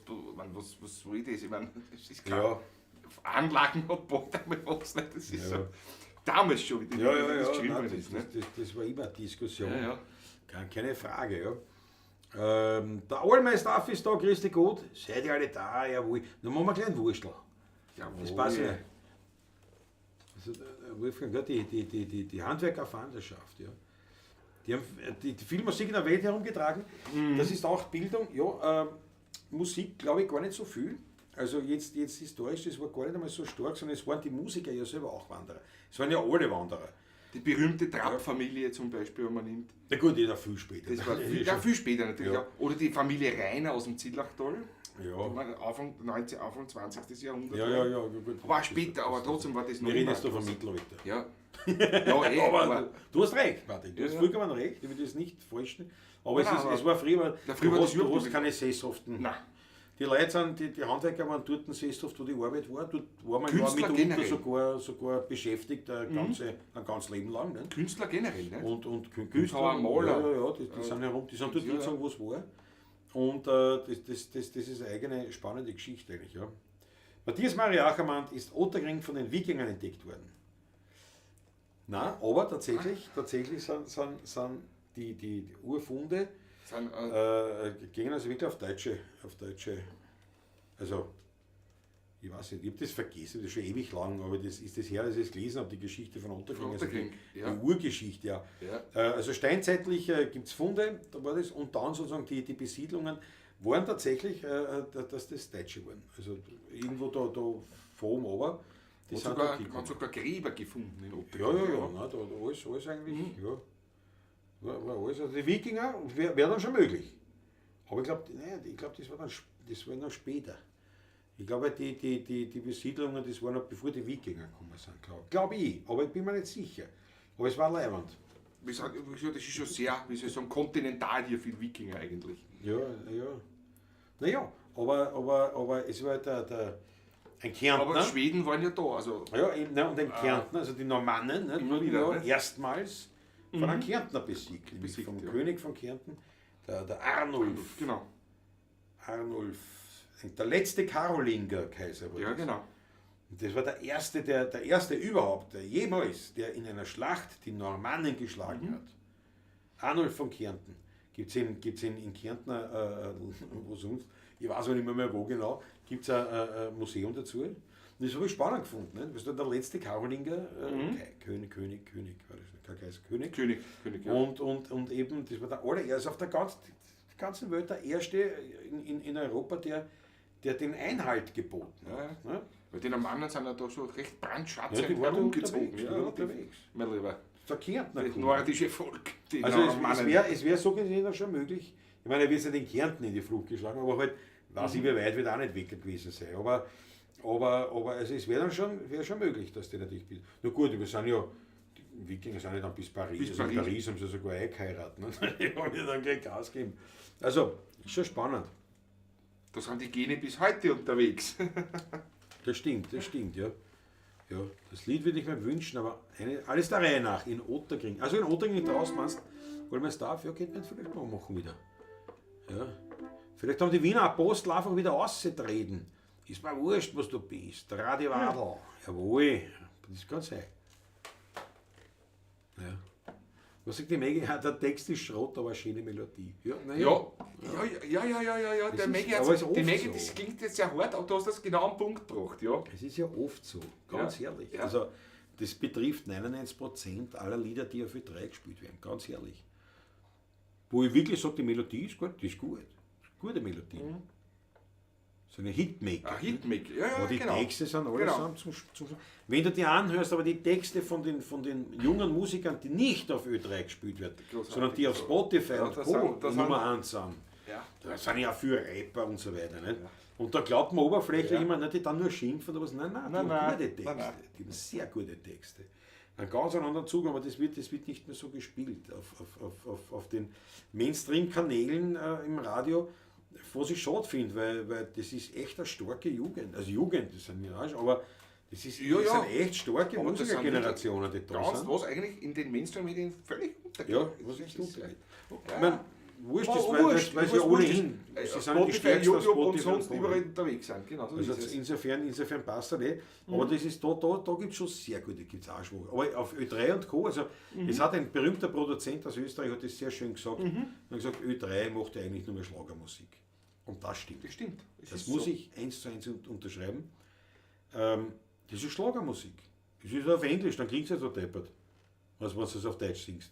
soll das? Ich meine, das ist klar. Ja. Anlagen hat bald einmal was, nicht? Das ist Ja. so. Damals schon, wie die, Ja, wie ja, das ja, geschrieben nein, worden ist. Ne? das war immer eine Diskussion. Ja, ja. Keine Frage, ja. Der Allmeister ist da, grüß dich Gott. Seid ihr alle da, jawohl. Dann machen wir einen kleinen Wurstel. Jawohl. Das passt ja. Also, der Wolfgang, ja, die Handwerker auf Wanderschaft, ja. Die haben die viel Musik in der Welt herumgetragen. Das ist auch Bildung. Ja, Musik glaube ich gar nicht so viel. Also jetzt historisch, das war gar nicht einmal so stark, sondern es waren die Musiker ja selber auch Wanderer. Es waren ja alle Wanderer. Die berühmte Trapp-Familie zum Beispiel, wenn man nimmt. Na gut, die war viel später. Das war viel, ja, viel später natürlich. Ja. Ja. Oder die Familie Rainer aus dem Zillachtal. Ja. Die waren Anfang 20. Jahrhundert. Ja, gut. War später, aber trotzdem war das noch Wir reden immer jetzt da vom groß. Mittelalter. Ja. Ja, Aber du hast recht, Martin. Du Ja, hast ja. vollkommen recht. Ich will das nicht falschen. Aber Nein, aber es war früher, weil Na, früher war das du überhaupt hast nicht- keine Sesshaften. Nein. Die Leute sind, die Handwerker waren dort sesshaft, wo die Arbeit war. Dort war man ja Künstler mitunter generell. sogar beschäftigt, ein ganz Leben lang. Ne? Künstler generell, ne? Und Bildhauer, Maler. Ja, die sind herum, die sind dort Ja, ja. hingezogen, wo es war. Und das ist eine eigene spannende Geschichte eigentlich. Ja. Matthias Maria Achermann ist Otterkring von den Wikingern entdeckt worden. Na, aber tatsächlich sind die Urfunde Sind, gingen also wirklich auf deutsche, also ich weiß nicht, ich habe das vergessen, das ist schon ewig lang, aber das ist das her, dass ich es gelesen habe, die Geschichte von Otterkring, Von also Otterkring, ja. die Urgeschichte, ja. Ja. Also steinzeitlich gibt es Funde, da war das, und dann sozusagen die Besiedlungen waren tatsächlich, dass das Deutsche waren. Also irgendwo da vor oben runter, die hat sind sogar, dort hingekommen. hat sogar Gräber gefunden in Otterkring. Ja, nein, da alles eigentlich, ja. War alles. Also die Wikinger wär dann schon möglich. Aber ich glaube, das war dann, das war noch später. Ich glaube, die Besiedlungen, das war noch bevor die Wikinger gekommen sind, glaub ich. Aber ich bin mir nicht sicher. Aber es war leiwand. Wie gesagt, das ist schon sehr, wie soll ich sagen, kontinental hier viel Wikinger eigentlich. Ja, ja. Naja, aber es war ein Kärntner. Aber Schweden waren ja da. Also Ja, eben, ne, und ein Kärntner, also die Normannen, ne, Immer wurden wieder, ja ne? erstmals von einem Kärntner besiegt, nämlich Besiegt, vom ja. König von Kärnten, der Arnulf. Genau. Arnulf, der letzte Karolinger-Kaiser war Ja, das. genau. Und das war der erste, der erste überhaupt, der jemals, der in einer Schlacht die Normannen geschlagen hat. Arnulf von Kärnten. Gibt es in Kärnten, wo sonst, ich weiß auch nicht mehr wo genau, gibt es ein Museum dazu. Und das habe ich spannend gefunden. Ne? Das war der letzte Karolinger, König, war das, kein Kaiser, König. König, ja. Und eben, das war der allererste auf der ganzen Welt, der erste in Europa, der den Einhalt geboten hat. Ja. Ne? Weil die Normannen sind ja da so recht brandschatz Ja, die waren herumgezogen. unterwegs, die waren unterwegs. Mein Lieber. Der Kärntner Das kommt. nordische Volk. Die Also Normannen. es wär so gesehen auch schon möglich. Ich meine, er wird ja den Kärnten in die Flucht geschlagen, aber halt, weiß ich, wie weit wird auch nicht weg gewesen sein. Aber also es wäre dann schon, wär schon möglich, dass die natürlich. Na gut, wir sind ja, die Wikinger sind ja dann bis Paris. Bis also in Paris. Paris haben sie sogar eingeheiratet. Ne? Die haben ja dann gleich Gas gegeben. Also, ist schon spannend. Da sind die Gene bis heute unterwegs. Das stimmt, ja. Ja, das Lied würde ich mir wünschen, aber alles der Reihe nach, in Otterkring. Also in Otterkring draußen, meinst du, wollen wir es da? Ja, könnte man vielleicht mal machen wieder. Ja. Vielleicht haben die Wiener Apostel einfach wieder ausgetreten. Ist mir wurscht, was du bist. Radiwadl. Jawohl, das kann sein. Ja. Was sagt die Maggie? Ja, der Text ist Schrott, aber eine schöne Melodie. Ja, na ja. Ja. Der ist- Maggie, aber ist die oft Maggie, so. das klingt jetzt sehr hart, aber du hast das genau am Punkt gebracht, ja. Es ist ja oft so, ganz Ja. ehrlich. Ja. Also das betrifft 99% aller Lieder, die auf Ö3 gespielt werden, ganz ehrlich. Wo ich wirklich sage, die Melodie ist gut, die ist gut. Gute Melodie. So eine Hitmaker. Ein Hitmaker, ja, ja, Aber die genau. Texte sind allesamt zum Wenn du die anhörst, aber die Texte von den jungen Musikern, die nicht auf Ö3 gespielt werden, Großartig. sondern die auf Spotify Ja, und das Co. sind- Nummer 1 sind. Ja. Da sind ja viele Rapper und so weiter. Nicht? Und da glaubt man oberflächlich Ja. immer, nicht, die dann nur schimpfen oder was. Nein, nein, die Nein, haben nein. gute Texte. Nein, nein. Die haben sehr gute Texte. Einen ganz anderen Zugang, aber das wird nicht mehr so gespielt auf den Mainstream-Kanälen im Radio, was ich schade finde, weil das ist echt eine starke Jugend. Also Jugend, das sind ja auch schon, aber das ist, Ja, das ja. sind echt starke Aber das sind Musikergenerationen, die da Ganz, sind. was eigentlich in den Mainstream-Medien völlig untergeht. Ja, was echt Das ist- untergeht. Ja. Ich meine, wurscht ist, Oh, weil, wurscht, weil sie ja wurscht, wurscht ohnehin, ist. sie sind ja die Spotify, stärksten auf YouTube und Spotify sonst Co. überall unterwegs sind. Genau, so Also ist es. insofern passt das eh. Aber das ist, da gibt es schon sehr gute, gibt es auch schwach. Aber auf Ö3 und Co., also es hat ein berühmter Produzent aus Österreich, hat das sehr schön gesagt, hat gesagt, Ö3 macht ja eigentlich nur mehr Schlagermusik. Und das stimmt. Das stimmt. Es Das ist muss so. ich 1:1 unterschreiben. Das ist Schlagermusik. Das ist auf Englisch, dann klingt es ja so deppert, was du es auf Deutsch singst.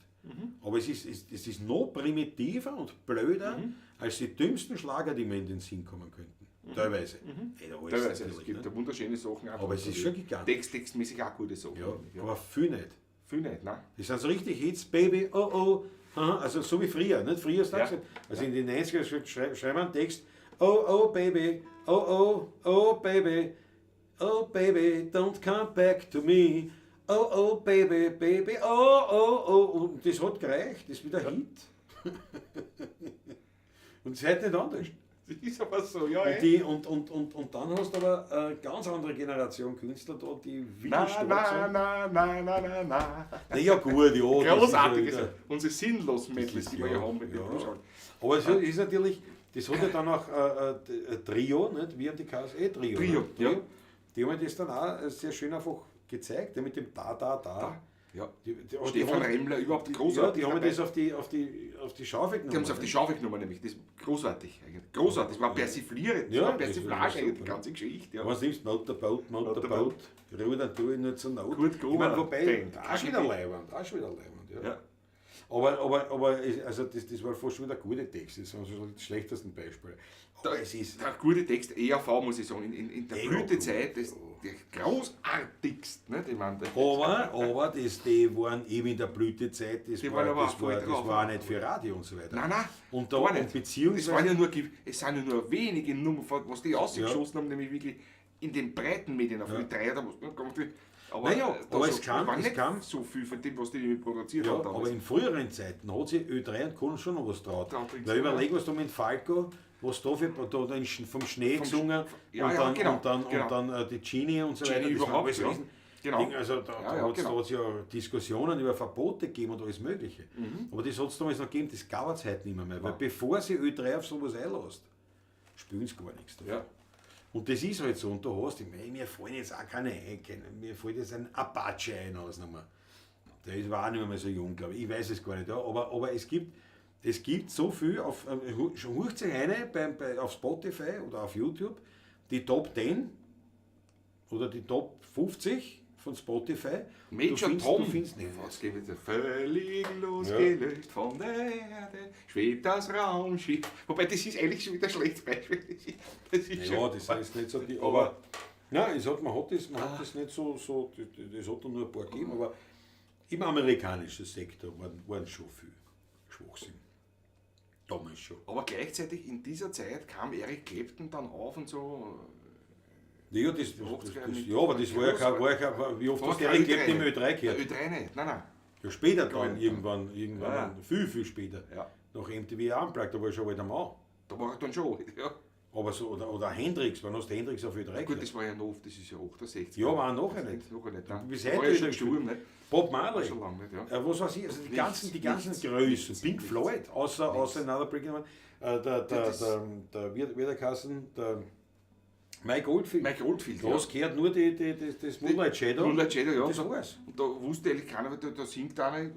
Aber es ist noch primitiver und blöder als die dümmsten Schlager, die mir in den Sinn kommen könnten. Teilweise. Nicht alles Teilweise. Es natürlich, gibt ne? da wunderschöne Sachen auch. Aber es ist schon gigantisch. Textmäßig auch gute Sachen. Ja, Ja. aber viel nicht. Viel nicht, nein. Das sind so richtig Hits, Baby, oh oh. Aha, also so wie früher, nicht? Früher ist das Ja. gesagt. Also in den 90ern schreiben wir einen Text, oh oh Baby, oh oh, oh Baby, oh Baby, don't come back to me. Oh oh Baby, Baby, oh oh oh. Und das hat gereicht, das ist wieder Hit. Und es ist heute nicht anders. Das ist aber so, ja. Und, eh. die, und dann hast du aber eine ganz andere Generation Künstler da, die wirklich Na, stark na, sind. na, na, na, na, na. Na ja, gut, ja. das ist ja Großartig. wieder- Unsere sinnlosen Medleys, die wir ja haben mit ja. dem Blues. Aber es ist natürlich, das hat ja dann auch Trio, nicht? Wie haben die KSE Trio? Trio, ne? ja. Die haben das dann auch sehr schön einfach gezeigt, ja, mit dem Da, Da, Da. Ja. Die Stefan haben- Remmler, überhaupt Ja, großartig. die haben dabei. das auf die Schaufel genommen. Die haben es auf die Schaufel genommen, nämlich. Das ist großartig. Eigentlich. Großartig. Das war persifliert. Das Ja, war das Persiflage war eigentlich, die super. ganze Geschichte. Ja. Was nimmst du? Motorboat, Motorboat, Rudern tue ich nur zur Not. Gut Ich meine, wobei, Band. auch schon wieder leiwand, auch schon wieder leiwand, ja. Ja. Aber also das war fast schon wieder gute Texte, das sind so die schlechtesten Beispiele. Aber es ist, Der gute Text, ERV, muss ich sagen, in der ERV, Blütezeit, das der großartigste. Nicht? Ich meine, aber das, die waren eben in der Blütezeit, das Die war, waren aber das auch voll war, das drauf. war auch nicht für Radio und so weiter. Nein, nein, Und da, gar nicht. und beziehungsweise, Es waren ja nur, es sind ja nur wenige Nummern, was die rausgeschossen haben, nämlich wirklich in den breiten Medien, auf Ö3 oder was. Ne, aber, Naja, da aber so, es kam- war es nicht kam- so viel von dem, was die produziert ja, haben damals. aber in früheren Zeiten hat sich Ö3 und Co. schon noch was traut. Traut, Weil überleg, was du mit Falco, was da für, da in, vom Schnee Vom gesungen ja, und ja, dann, genau, und dann, genau. und dann die Genie und so Genie weiter. Das waren überhaupt, alles ja. Riesen- Genau. Ding. Also da, Ja, da ja, hat's genau. da hat's ja Diskussionen über Verbote gegeben und alles Mögliche. Aber das hat es damals noch gegeben, das gab es heute nicht mehr. Weil bevor sie Ö3 auf sowas einlässt, spielen sie gar nichts davon. Ja. Und das ist halt so. Und da hast du, ich meine, mir fallen jetzt auch keine ein, mir fällt jetzt ein Apache ein aus nochmal. Der war auch nicht mehr so jung, glaube ich. Ich weiß es gar nicht. Ja. Aber es gibt so viel, auf, schon hört sich eine auf Spotify oder auf YouTube, die Top 10 oder die Top 50 von Spotify. Major du findest, Tom. Du findest nicht. Was geht mit der völlig losgelöst von der Erde, schwebt das Raumschiff. Wobei, das ist eigentlich schon wieder ein schlechtes Beispiel. Das ist Ja, schon, das sind jetzt nicht so die. Aber nein, es hat, man hat das, man hat das nicht so, so das hat da nur ein paar gegeben, aber im amerikanischen Sektor waren schon viel Schwachsinn. Damals schon. aber gleichzeitig in dieser Zeit kam Eric Clapton dann auf und so. Ja, ja, aber das war ja kein, wie oft hast du Eric Clapton im Ö3 gehört? Ö3 nicht, nein, nein. Ja, später dann, irgendwann, Ja, ja. viel, viel später. Ja. Nach MTV Unplugged, da war ich schon alt am Mann. Da war er dann schon alt, ja. Aber so, oder Hendrix, wann hast du Hendrix auf Ö3 Gut, gehört? das war ja noch, das ist ja 68. Ja, war auch nachher nicht. Nachher nicht, nein. Bis Da heute war ja schon wieder gestorben, nicht? Bob Marley. Schon lange nicht, ja. Was weiß ich, also die Nichts, ganzen nichts, Größen, nichts, Pink nichts. Floyd, außer Another Brick in the Wall, der wie der Kassen, der Mike Oldfield. Mike Oldfield, Da hast gehört nur das Moonlight Shadow. Moonlight Shadow, ja. Das war's. Und da wusste eigentlich keiner, weil da singt einer,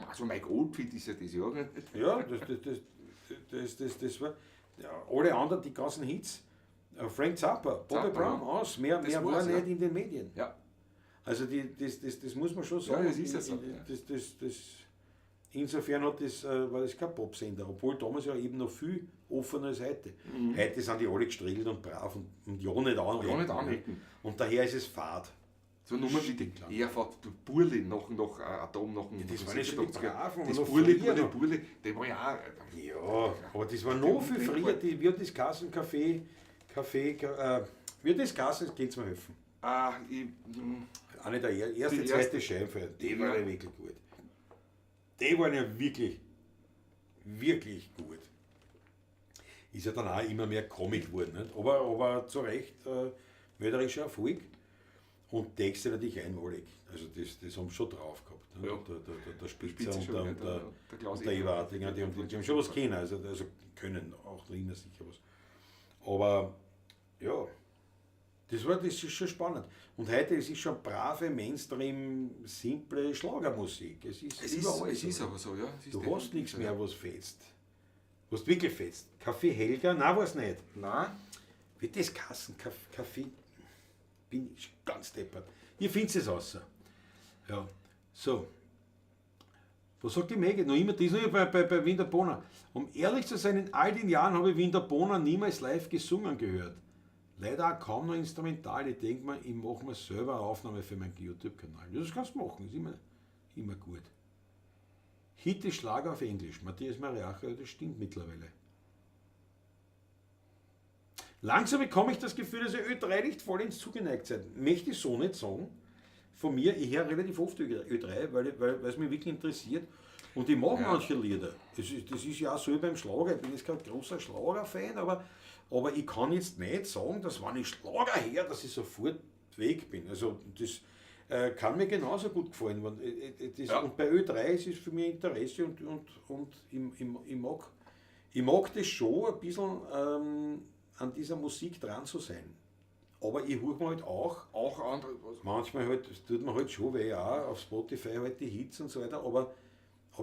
also Mike Oldfield ist ja das, ja. Ja, das war, ja, alle anderen, die ganzen Hits, Frank Zappa, Bobby Zappa, Brown, ja. aus, mehr war ja. nicht in den Medien. Ja. Also das muss man schon sagen. Ja, das ist ja so, ja. Insofern hat das, war das kein Popsender, obwohl damals ja eben noch viel offener als heute. Heute sind die alle gestriegelt und brav und ja nicht anecken. Ja nicht anecken. Und daher ist es fad. So Nummer wie die ERV, Burli, noch Atom, noch ein. Das waren ja schon die Braven. Das noch Burli, früher Burli, noch. Burli, der war ja auch. Ja, aber das war noch viel früher. Die, wie hat das Kassen, Café, wie hat das Kassen, könnt ihr mir helfen? Ah, Eine der erste, Die zweite erste. Scheinfeier, die Ja. war ja wirklich gut. Die waren ja wirklich, wirklich gut. Ist ja dann auch immer mehr Comic geworden, nicht? Aber zu Recht mörderischer Erfolg. Und Texte natürlich einmalig. Also das haben sie schon drauf gehabt. Ne? Ja. Der Spitzer Spitzer und schon, der, ja, und der, der Klaus und der Eber. Eva Artinger, die haben schon was können. Also können auch noch immer sicher was. Aber ja, das ist schon spannend. Und heute es ist schon brave, Mainstream, simple Schlagermusik. Es ist, Es ist, überall es so. ist aber so, ja. Es ist Du hast definitiv nichts so, mehr, ja. was fetzt. Was wirklich fetzt. Kaffee Helga? Nein, weiß nicht. Nein, Wie das Kassen, Kaffee, bin ich ganz deppert. Ihr findet es außer. Ja, so. Was sagt die Maggie? Noch immer, die ist noch immer bei Winterboner. Um ehrlich zu sein, in all den Jahren habe ich Winterboner niemals live gesungen gehört. Leider auch kaum noch instrumental. Ich denke mir, ich mache mir selber eine Aufnahme für meinen YouTube-Kanal. Das kannst du machen, ist immer gut. Hit ist Schlager auf Englisch. Matthias Mariacher, das stimmt mittlerweile. Langsam bekomme ich das Gefühl, dass ihr Ö3 nicht vollends zugeneigt seid. Möchte ich so nicht sagen. Von mir, ich höre relativ oft Ö3, weil es mich wirklich interessiert. Und ich mag manche Lieder. Das ist ja auch so wie beim Schlager. Ich bin jetzt kein großer Schlager-Fan, aber ich kann jetzt nicht sagen, dass wenn ich Schlager höre, dass ich sofort weg bin. Also das kann mir genauso gut gefallen. Ja. Und bei Ö3 ist es für mich Interesse und ich mag das schon ein bisschen an dieser Musik dran zu sein. Aber ich höre mir halt auch, Auch andere. Was? manchmal halt, das tut mir halt schon weh, auch auf Spotify halt die Hits und so weiter, aber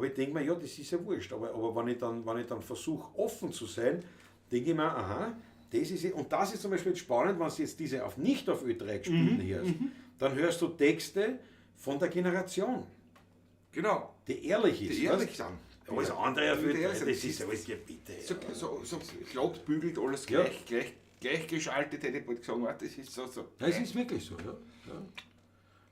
ich denke mir, ja, das ist ja wurscht. Aber wenn ich dann versuche, offen zu sein, denke ich mir, aha, das ist, und das ist zum Beispiel jetzt spannend, wenn du jetzt diese nicht auf Ö3 gespielten hörst, dann hörst du Texte von der Generation. Genau. Die ehrlich ist. Die ehrlich weißt? sind. Alles andere auf Die Ö3, ehrlich sind. das ist alles ja bitte. So glatt bügelt, alles Ja. gleich geschaltet, hätte ich bald gesagt, warte, das ist so. Ja, es ist wirklich so, ja. Ja.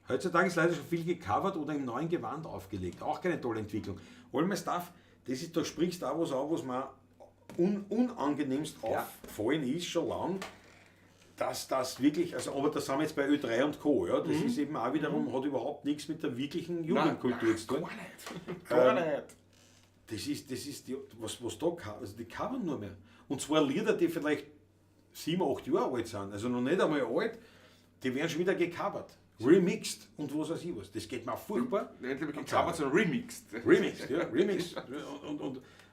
Heutzutage ist leider schon viel gecovert oder im neuen Gewand aufgelegt. Auch keine tolle Entwicklung. All my stuff, das ist, da sprichst du auch was an, was mir unangenehmst aufgefallen ist, schon lang, dass das wirklich, also, aber das haben wir jetzt bei Ö3 und Co., ja, das ist eben auch wiederum, hat überhaupt nichts mit der wirklichen Jugendkultur zu tun. Gar nicht. Gar nicht. Das ist die, was da, also die covern nur mehr. Und zwar Lieder, die vielleicht 7, 8 Jahre alt sind, also noch nicht einmal alt, die werden schon wieder gecovert, remixed und was weiß ich was. Das geht mir furchtbar. Nicht mehr gecovert, sondern remixed. Remixed, ja, remixed.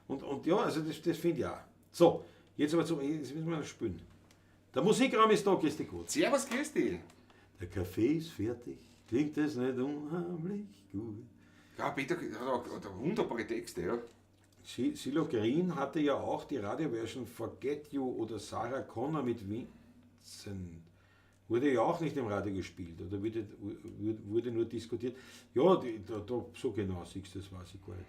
Und ja, also das finde ich auch. So, jetzt aber jetzt müssen wir noch spielen. Der Musikraum ist da, grüß dich gut. Servus, grüß dich. Der Kaffee ist fertig, klingt das nicht unheimlich gut? Ja, Peter hat auch wunderbare Texte, ja. Silo Green hatte ja auch die Radioversion Forget You oder Sarah Connor mit Vincent. Wurde ja auch nicht im Radio gespielt oder wurde nur diskutiert. Ja, so genau siehst du, das weiß ich gar nicht.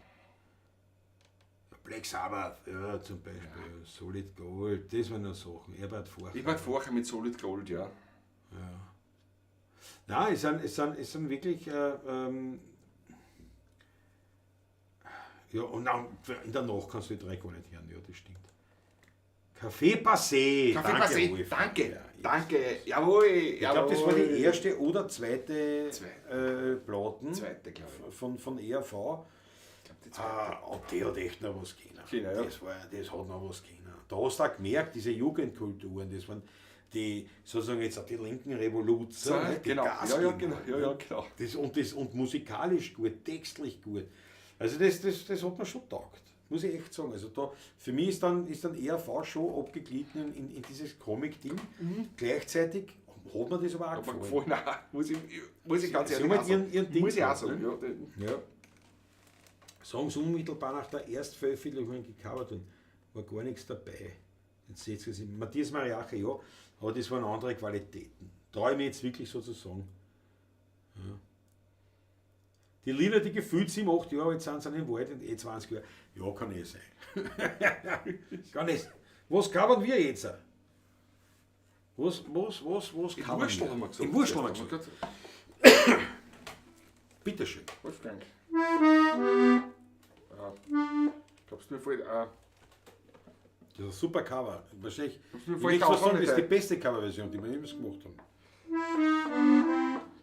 Black Sabbath, ja, zum Beispiel, ja. Solid Gold, das waren noch Sachen. Herbert Forcher. Herbert Forcher mit Solid Gold, ja. Ja. Nein, es sind wirklich... ja, und dann, in der Nacht kannst du die drei gar nicht hören, ja, das stimmt. Café Passé. Café Passé, Wolf. danke, Ja, danke, jawohl, ich glaube, das war die erste oder zweite Platten. Zweite, glaube ich. Von ERV. Ich glaub, die zweite. Und die hat echt noch was können. Genau, ja. Das hat noch was können. Da hast du auch gemerkt, diese Jugendkulturen, das waren die, sozusagen jetzt auch die linken Revoluzer, So, ne, die genau. Gas Ja, ja, geben genau. haben, Ja, ne? ja, genau. Das, und musikalisch gut, textlich gut. Also das hat mir schon taugt, muss ich echt sagen. Also da, für mich ist dann ERV schon abgeglitten in dieses Comic-Ding. Gleichzeitig hat mir das aber auch Aber gefallen. gefallen, nein, muss ich ganz Sie ehrlich haben auch sagen. ihren Ding Muss ich auch gehabt, sagen, ne? ja. Ja. Songs unmittelbar nach der Erstveröffentlichung gecovert wurden, war gar nichts dabei. Jetzt seht ihr, Matthias Mariacher, ja, aber das waren andere Qualitäten. Traue ich mir jetzt wirklich sozusagen. Ja. Die Lieder, die gefühlt 7, 8 Jahre alt sind, sind im Wald in 20 Jahre. Ja, kann eh sein. Kann eh sein. Was covern wir jetzt? Was Im covern Wurstel wir? haben wir gesagt. Im Wurstel haben wir gesagt. Bitteschön. Wolfgang. Ja. Glaubst du, mir fällt auch. Das ist ein super Cover. Wahrscheinlich, Glaubst du, mir ich fällt möchte auch fast sagen, nicht das ist die ein. beste Coverversion, die wir jemals gemacht haben.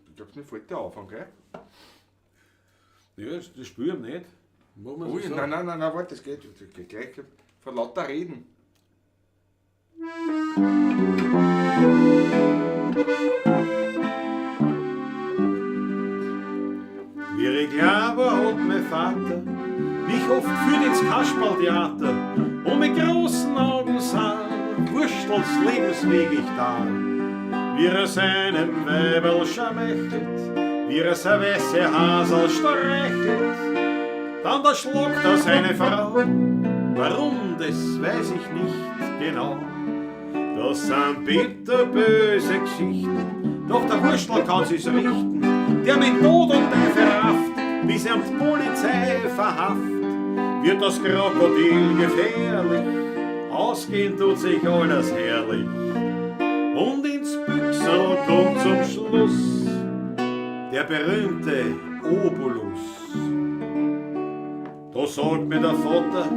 Ich glaube, mir fällt der Anfang, gell? Ja, das spüren wir nicht. Machen wir Ui, so. nein, nein, nein, nein, warte, das geht, das geht gleich vor lauter Reden. Wie ich klein war, hat mein Vater mich oft geführt ins Kasperltheater und mit großen Augen sah Wurstels Lebensweg ich da. Wie er seinem Weiberl schamechelt, wie er sein weiße Hasel streichelt, dann da schlagt er seine Frau. Warum, das weiß ich nicht genau. Das sind bitterböse Geschichten, doch der Wurstel kann sich's richten, der mit Tod und Teufel rafft, bis er die Polizei verhaft. Wird das Krokodil gefährlich, ausgehen tut sich alles herrlich. Und ins Büchsel kommt zum Schluss der berühmte Obolus. Da sagt mir der Vater,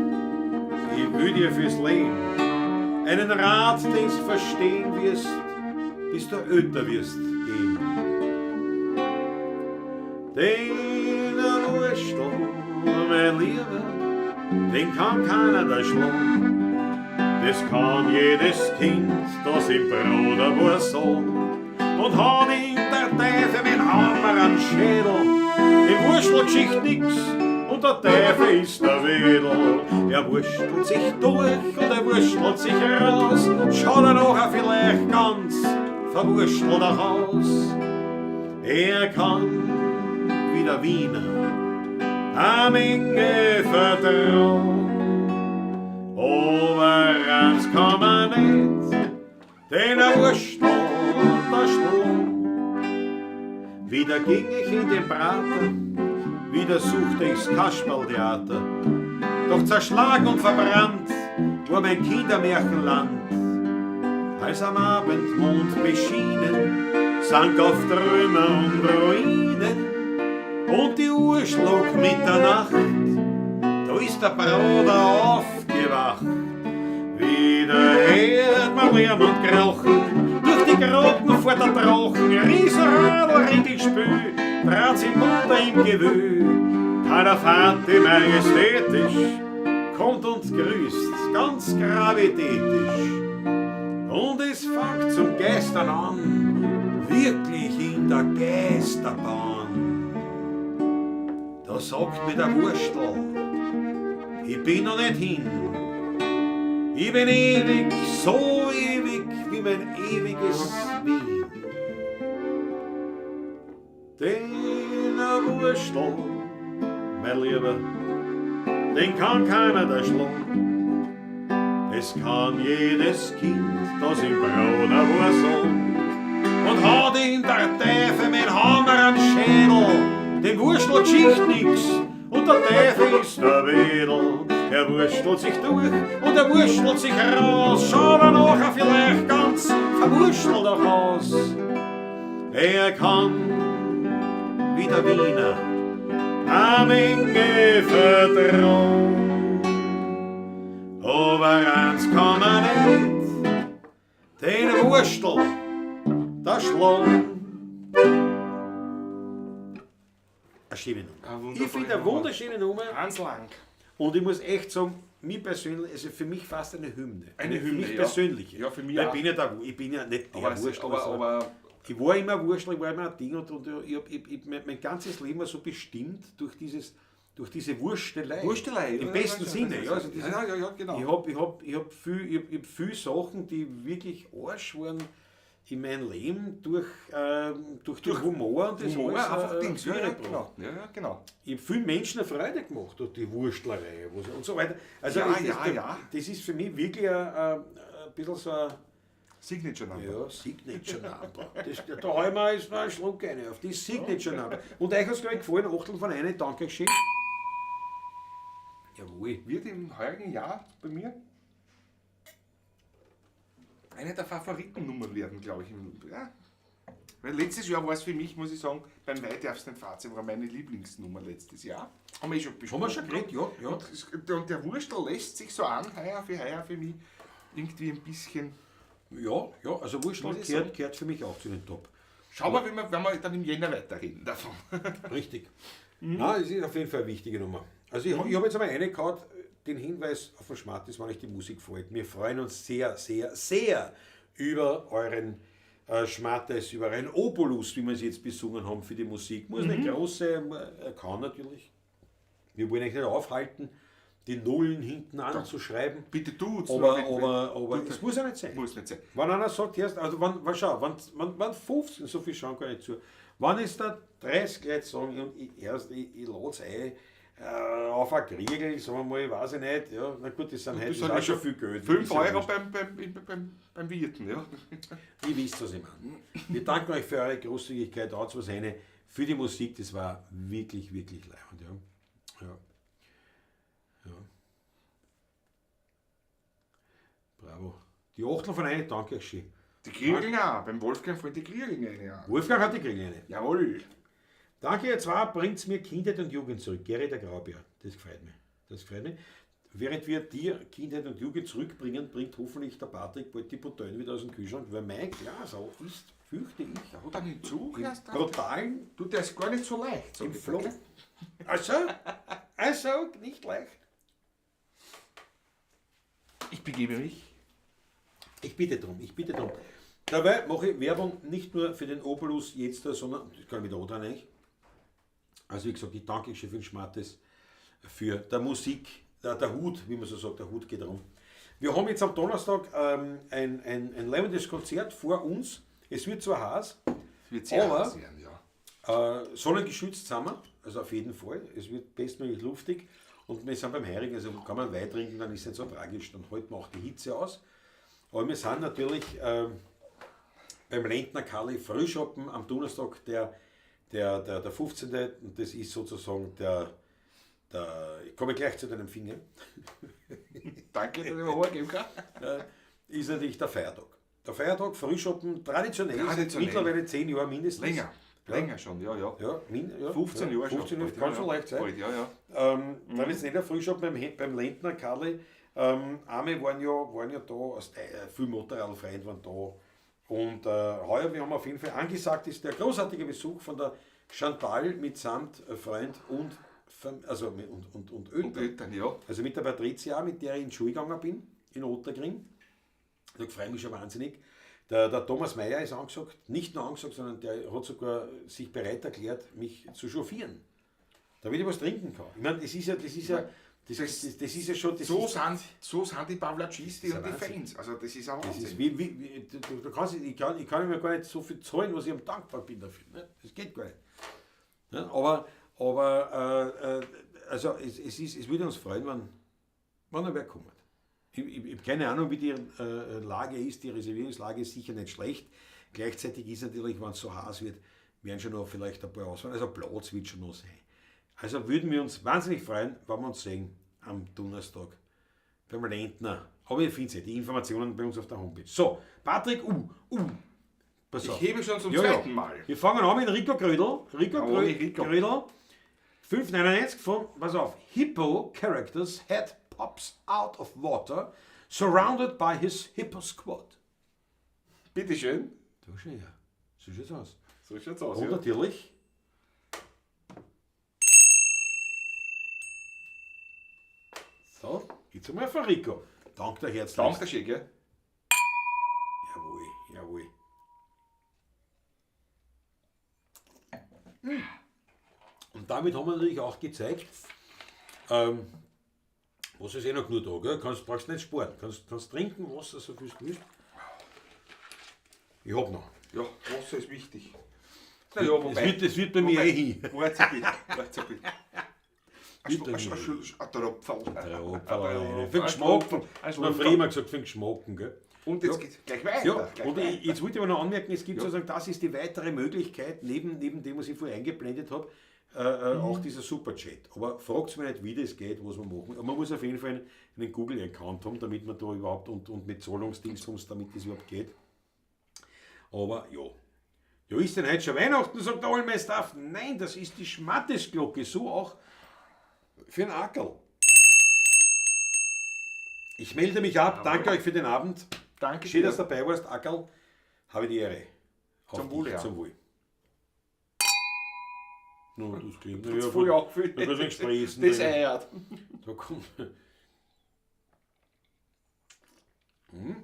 ich will dir fürs Leben einen Rat, den's verstehen wirst, bis du älter wirst gehen. Den Wurstel, mein Lieber, den kann keiner da schlagen. Das kann jedes Kind, das im Bruder war sagen. Und hat ihm der Teufel mit Hammer am Schädel, im Wurstelgeschicht nix, und der Teufel ist der Wedel. Er wurstelt sich durch und er wurstelt sich raus, schaut er nachher vielleicht ganz verwurstelt auch aus. Er kann wie der Wiener eine Menge vertrauen, aber eins kann man nicht, den er wurstelt, der schlagen. Wieder ging ich in den Prater, wieder suchte ich's Kasperltheater. Doch zerschlagen und verbrannt war mein Kindermärchenland. Als am Abendmond beschienen, sank auf Trümmer und Ruinen und die Uhr schlug Mitternacht, da ist der Bruder aufgewacht. Wieder hört man Lärm und Krauchen, durch die Grotten fährt der Drachen, Riesenradl rennt ins Spül, dreht sich munter im Gewühl. Kalafati majestätisch kommt und grüßt, ganz gravitätisch. Und es fängt zum Geistern an, wirklich in der Geisterbahn. Da sagt mir der Wurstel, ich bin noch nicht hin. Ich bin ewig, so ewig wie mein ewiges Wien. Den Wurstel, mein Lieber, den kann keiner da schlagen. Das kann jedes Kind, das im Bruder war. Und hat in der Teufel mit Hammer am Schädel, dem Wurstel Geschicht nix, und der Teufel ist der Wedel. Er wurstelt sich durch und er wurstelt sich raus, schaut er nachher vielleicht ganz verwurstelt auch aus. Er kann, wie der Wiener, eine Menge vertrauen. Aber eins kann er nicht, den Wurstel, der schlagen. Eine schöne Nummer. Ich finde eine wunderschöne Nummer. Ganz lang. Und ich muss echt sagen, mir persönlich, also für mich fast eine Hymne. Eine Für Hymne, mich ja. persönlich. Ja, für mich Weil auch. ich bin ja nicht der Wurstel. Aber ich war immer Wurstel, ich war immer ein Ding und mein ganzes Leben war so bestimmt durch diese Wurstelei. Wurstelei. Im besten Sinne. Ja, also dieses, ja, genau. Ich hab viel Sachen, die wirklich Arsch waren in meinem Leben durch den Humor und das Humor, alles, einfach Dings. Ja, ja, gebracht. genau. Ja, genau. Ich hab vielen Menschen eine Freude gemacht durch die Wurstlerei und so weiter. Also Ja, das ist für mich wirklich ein bisschen so ein Signature Number. Ja, Signature Number. Da hau ich mir jetzt noch einen Schluck rein auf die Signature Number. Und euch hat es, glaube ich, gefallen, 8 von 1, danke schön. Jawohl. Wird im heurigen Jahr bei mir eine der Favoritennummern werden, glaube ich. Ja. Weil letztes Jahr war es für mich, muss ich sagen, beim Weitersten Fazit war meine Lieblingsnummer letztes Jahr. Haben wir eh schon besprochen. Haben wir schon geredet, ja. Ja. Und der Wurstel lässt sich so an, heuer für mich, irgendwie ein bisschen. Ja, ja, also Wurstel Muss ich gehört für mich auch zu den Top. Schauen wir, wenn wir dann im Jänner weiterreden davon. Richtig. Nein, es ist auf jeden Fall eine wichtige Nummer. Also ich habe jetzt einmal reingehauen, den Hinweis auf den Schmattes, wenn euch die Musik gefällt. Wir freuen uns sehr, sehr, sehr über euren Schmattes, über euren Obolus, wie wir es jetzt besungen haben für die Musik. Muss nicht groß sein, kann natürlich. Wir wollen euch nicht aufhalten, die Nullen hinten anzuschreiben. Bitte tut's. Aber es muss ja nicht sein. Muss nicht sein. Wenn einer sagt, erst, also wenn, schau, wenn 15, so viel schauen gar nicht zu, wenn es da 30 Leute sagen, und ich, erst, ich lade es ein, auf ein Kriegel, sagen wir mal, weiß ich nicht, ja, na gut, das sind heute Das auch schon viel Geld. 5 Ist ja Euro wurscht. beim Wirten, ja. Ihr wisst, was ich meine. Wir danken euch für eure Großzügigkeit, auch was eine, für die Musik, das war wirklich, wirklich leibend, ja. Ja. Ja. Bravo. Die Achtel von einer, danke euch schön. Die Kriegeln auch, beim Wolfgang fallen die Kriegeln rein, ja. Wolfgang hat die Kriegel eine. Jawohl. Danke, ihr zwei, bringt's mir Kindheit und Jugend zurück. Gary der Graubär, das gefällt mir. Das gefällt mir. Während wir dir Kindheit und Jugend zurückbringen, bringt hoffentlich der Patrick bald die Bouteillen wieder aus dem Kühlschrank, weil mein Glas auch ist, fürchte ich, Da hat er nicht zu, erst brutalen Du, der ist gar nicht so leicht. im Flow. Also, nicht leicht. Ich begebe mich. Ich bitte drum, ich bitte drum. Dabei mache ich Werbung nicht nur für den Obolus jetzt, sondern, das kann ich wieder dran eigentlich. Also wie gesagt, ich danke euch schon für den Schmattes, für der Musik, der Hut, wie man so sagt, der Hut geht rum. Wir haben jetzt am Donnerstag ein lebendes Konzert vor uns. Es wird zwar heiß, Es wird sehr aber, heiß werden, ja. Sonnengeschützt sind wir, also auf jeden Fall. Es wird bestmöglich luftig und wir sind beim Heurigen, also kann man Wein trinken, dann ist es nicht so tragisch, dann hält man auch die Hitze aus. Aber wir sind natürlich beim Lendner Kalli Frühschoppen am Donnerstag, der 15. Und das ist sozusagen der, ich komme gleich zu deinem Finger. Danke, dass ich mir vorgeben kann. Ist natürlich der Feiertag. Der Feiertag, Frühschoppen, traditionell, mittlerweile 10 Jahre mindestens. Länger, ja. Länger schon, ja, ja. Ja, ja, 15 ja, Jahre schon. 15 Jahre, Bald, kann ja, schon leicht sein. Bald, ja, ja. Traditioneller Frühschoppen beim Lendner Kalli. Arme waren ja da, viele Motorradfreunde waren da. Und heuer, wir haben auf jeden Fall angesagt, ist der großartige Besuch von der Chantal mitsamt Freund und also und Eltern. Und Eltern, ja. Also mit der Patricia, mit der ich in die Schule gegangen bin, in Ottakring. Da freue ich mich schon wahnsinnig. Der Thomas Mayer ist angesagt, nicht nur angesagt, sondern der hat sogar sich bereit erklärt, mich zu chauffieren. Damit ich was trinken kann. Ich meine, das ist ja schon. Das so ist, sind die Pavlacisti und die Fans. Also das ist ein Wahnsinn. Das ist ich kann mir gar nicht so viel zahlen, was ich am dankbar bin dafür. Ne? Das geht gar nicht. Ne? Aber also es würde uns freuen, wenn wer kommt. Ich habe keine Ahnung, wie die Lage ist. Die Reservierungslage ist sicher nicht schlecht. Gleichzeitig ist natürlich, wenn es so heiß wird, werden schon noch vielleicht ein paar ausfallen. Also Platz wird schon noch sein. Also würden wir uns wahnsinnig freuen, wenn wir uns sehen am Donnerstag beim Lendner. Aber ihr findet ja die Informationen bei uns auf der Homepage. So, Patrick, pass auf. Ich hebe schon zum zweiten Mal. Wir fangen an mit Rico Grödel. Rico Grödel, 5,99 von, pass auf, Hippo Characters Head Pops Out of Water, surrounded by his Hippo Squad. Bitteschön. Da schau her. So schaut's aus. So schaut's aus, Und ja. natürlich. So, jetzt einmal von Rico. Danke dir herzlich. Danke dir schön, gell? Jawohl, jawohl. Und damit haben wir natürlich auch gezeigt, was ist eh noch nur da, gell? Brauchst nicht sparen. Kannst trinken, Wasser, so viel du willst. Ich hab noch. Ja, Wasser ist wichtig. Na ja, wobei, es wird bei mir eh hin. Warte bitte, warte bitte. Ein Tropferl. Für den Geschmack. Man früher immer gesagt, für den Geschmack, gell? Und jetzt geht's gleich weiter. Ja, gleich und weiter. Jetzt wollte ich aber noch anmerken, es gibt sozusagen, das ist die weitere Möglichkeit, neben dem, was ich vorher eingeblendet habe, auch dieser Superchat. Aber fragt mich nicht, wie das geht, was man machen. Aber man muss auf jeden Fall einen Google-Account haben, damit man da überhaupt und mit Zahlungsdingsbums, damit das überhaupt geht. Aber ja. Ja, ist denn heute schon Weihnachten, sagt der Allmeister. Nein, das ist die Schmattesglocke, so auch für den Ackerl. Ich melde mich ab, danke euch für den Abend. Danke Schön, dir. dass du dabei warst, Ackerl. Habe die Ehre. Zum Wohl, ja. Zum Wohl. No, das klingt. Das voll angefüllt. Da kannst du sprießen. Das eiert. Da kommt. Hm.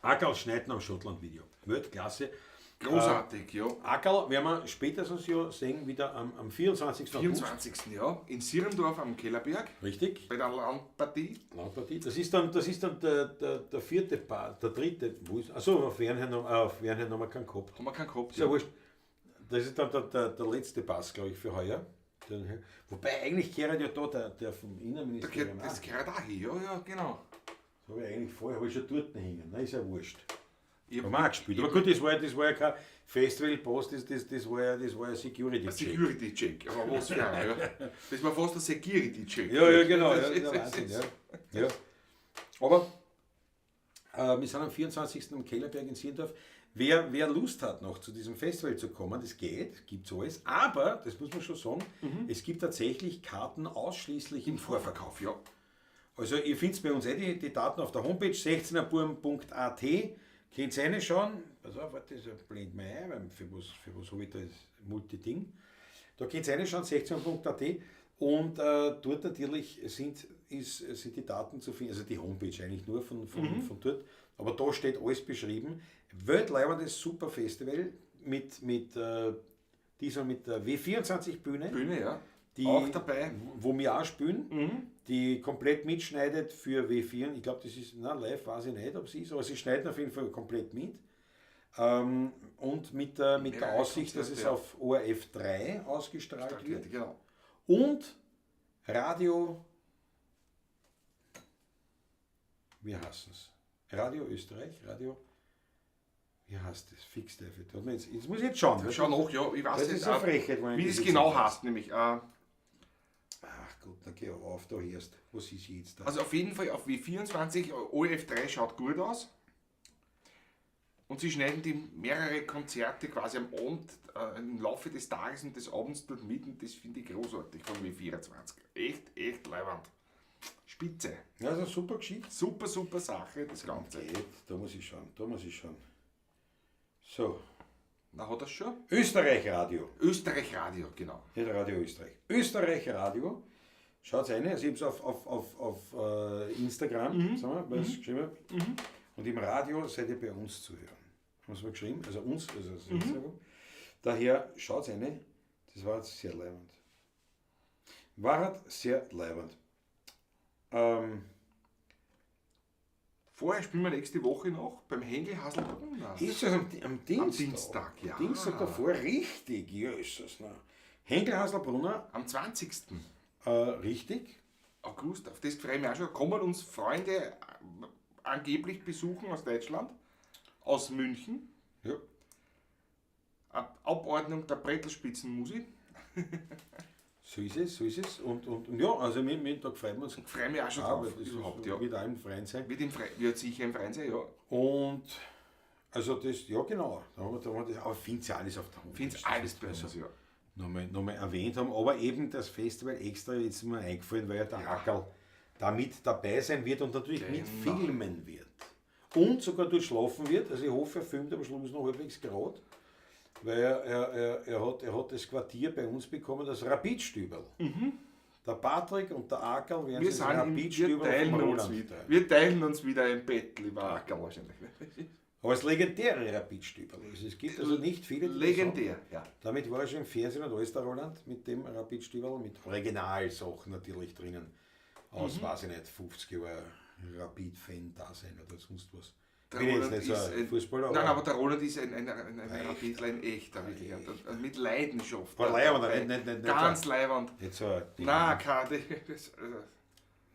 Ackerl schneiden am Schottland-Video. Weltklasse. Großartig, ja. Ackerl werden wir spätestens ja sehen, wieder am 24. August. 24. Ja, in Sirendorf am Kellerberg, Richtig. bei der Landpartie. Landpartie. Das ist dann der vierte Part, der dritte. Wo ist, achso, auf Wernheim haben wir keinen gehabt. Haben wir keinen gehabt. Ist ja wurscht. Das ist dann der letzte Pass, glaube ich, für heuer. Wobei eigentlich gehört ja da der vom Innenministerium. Das gehört auch hin, ja, ja, genau. Das habe ich eigentlich vorher, habe ich schon dort hängen. Nein, ist ja wurscht. Ich Haben wir auch gespielt. Aber gut, das war ja kein Festival-Post, das war ja Security-Check. Security-Check, aber was für einer, ja. Das war fast ein Security-Check. Ja, genau. Ja, das Wahnsinn, ja. Ja. Aber wir sind am 24. am Kellerberg in Sierndorf. Wer Lust hat, noch zu diesem Festival zu kommen, das geht, gibt's alles. Aber, das muss man schon sagen, es gibt tatsächlich Karten ausschließlich im Vorverkauf. Ja. Also ihr findet bei uns die Daten auf der Homepage 16erburm.at. Könnt ihr reinschauen. Pass auf, warte, das blend mir ein, weil für was habe ich da das Multiding? Da könnt ihr reinschauen, 16.at. Und dort natürlich sind die Daten zu finden, also die Homepage eigentlich nur von dort. Aber da steht alles beschrieben. Weltleibendes super Festival mit diesmal mit der W24 Bühne. Bühne, ja. Die, auch dabei. Wo wir auch spielen, die komplett mitschneidet für W4. Ich glaube, das ist, na, live weiß ich nicht, ob sie ist, aber sie schneiden auf jeden Fall komplett mit. Und mit der Aussicht, dass es auf ORF 3 ausgestrahlt wird. Genau. Und Radio, wie heißt es? Radio Österreich, Radio, wie heißt das? Fix David. Jetzt muss ich jetzt schauen. Schau nach, ja, ich weiß das ist eine Frechheit, wenn wie ich das das genau heißt, nämlich. Ach gut, dann geh auf, da hörst. Was ist jetzt da? Also auf jeden Fall auf W24, ORF 3 schaut gut aus. Und sie schneiden die mehrere Konzerte quasi am Abend, im Laufe des Tages und des Abends dort mit. Und das finde ich großartig von W24. Echt, echt leiwand. Spitze. Ja, das ist eine super Geschichte. Super, super Sache, das Ganze. Geht, da muss ich schauen, So. Na, hat das schon? Österreich Radio. Österreich Radio, genau. Nicht Radio Österreich. Österreich Radio. Schaut rein, also ich habe es auf Instagram, sagen wir, weil ich es geschrieben habe. Und im Radio seid ihr bei uns zu hören. Haben sie mal geschrieben? Also uns, also das Instagram. Daher schaut rein, das war jetzt sehr leibend. War sehr leibend. Vorher spielen wir nächste Woche noch beim Händel Haselbrunner. Ist das am Dienstag? Am Dienstag, ja. Dienstag davor, richtig, ja, ist das. Händel Haselbrunner. Am 20. Richtig. August, auf das freue ich mich auch schon. Kommen uns Freunde angeblich besuchen aus Deutschland, aus München. Ja. Abordnung der Brettelspitzenmusi. So ist es, so ist es. Und ja, also mit, da freuen wir uns. Freue mich auch schon drauf. Das überhaupt, ist, ja. Wird auch im Freien sein. Wird sicher im Freien sein, ja. Und, also das, ja genau. Da haben wir das, aber find's ja alles auf der Homepage. Find's alles bei uns, ja. Nochmal erwähnt haben, aber eben das Festival extra jetzt mir eingefallen, weil ja der Ackerl da mit dabei sein wird und natürlich mitfilmen wird. Und sogar dort schlafen wird. Also ich hoffe, er filmt am Schluss noch halbwegs gerade. Weil er hat das Quartier bei uns bekommen, das Rapidstüberl. Der Patrick und der Ackerl werden sich das Rapidstüberl vom Roland teilen. Wir teilen uns wieder ein Bett, lieber Ackerl wahrscheinlich. Aber das legendäre Rapidstüberl. Also es gibt also nicht viele, die legendär, ja. Damit war er schon im Fernsehen und alles der Roland mit dem Rapidstüberl, mit Originalsachen natürlich drinnen. Aus, weiß ich nicht, 50 Jahren Rapid-Fan da sein oder sonst was. Der bin Roland jetzt nicht so ein Fußballer. Nein, aber der Roland ist ein Rapidler, ein echter, wirklich. Ein, mit Leidenschaft. Aber leiwand, nicht ganz leiwand. Nicht so ein Ding. Nein, kein. Das, also,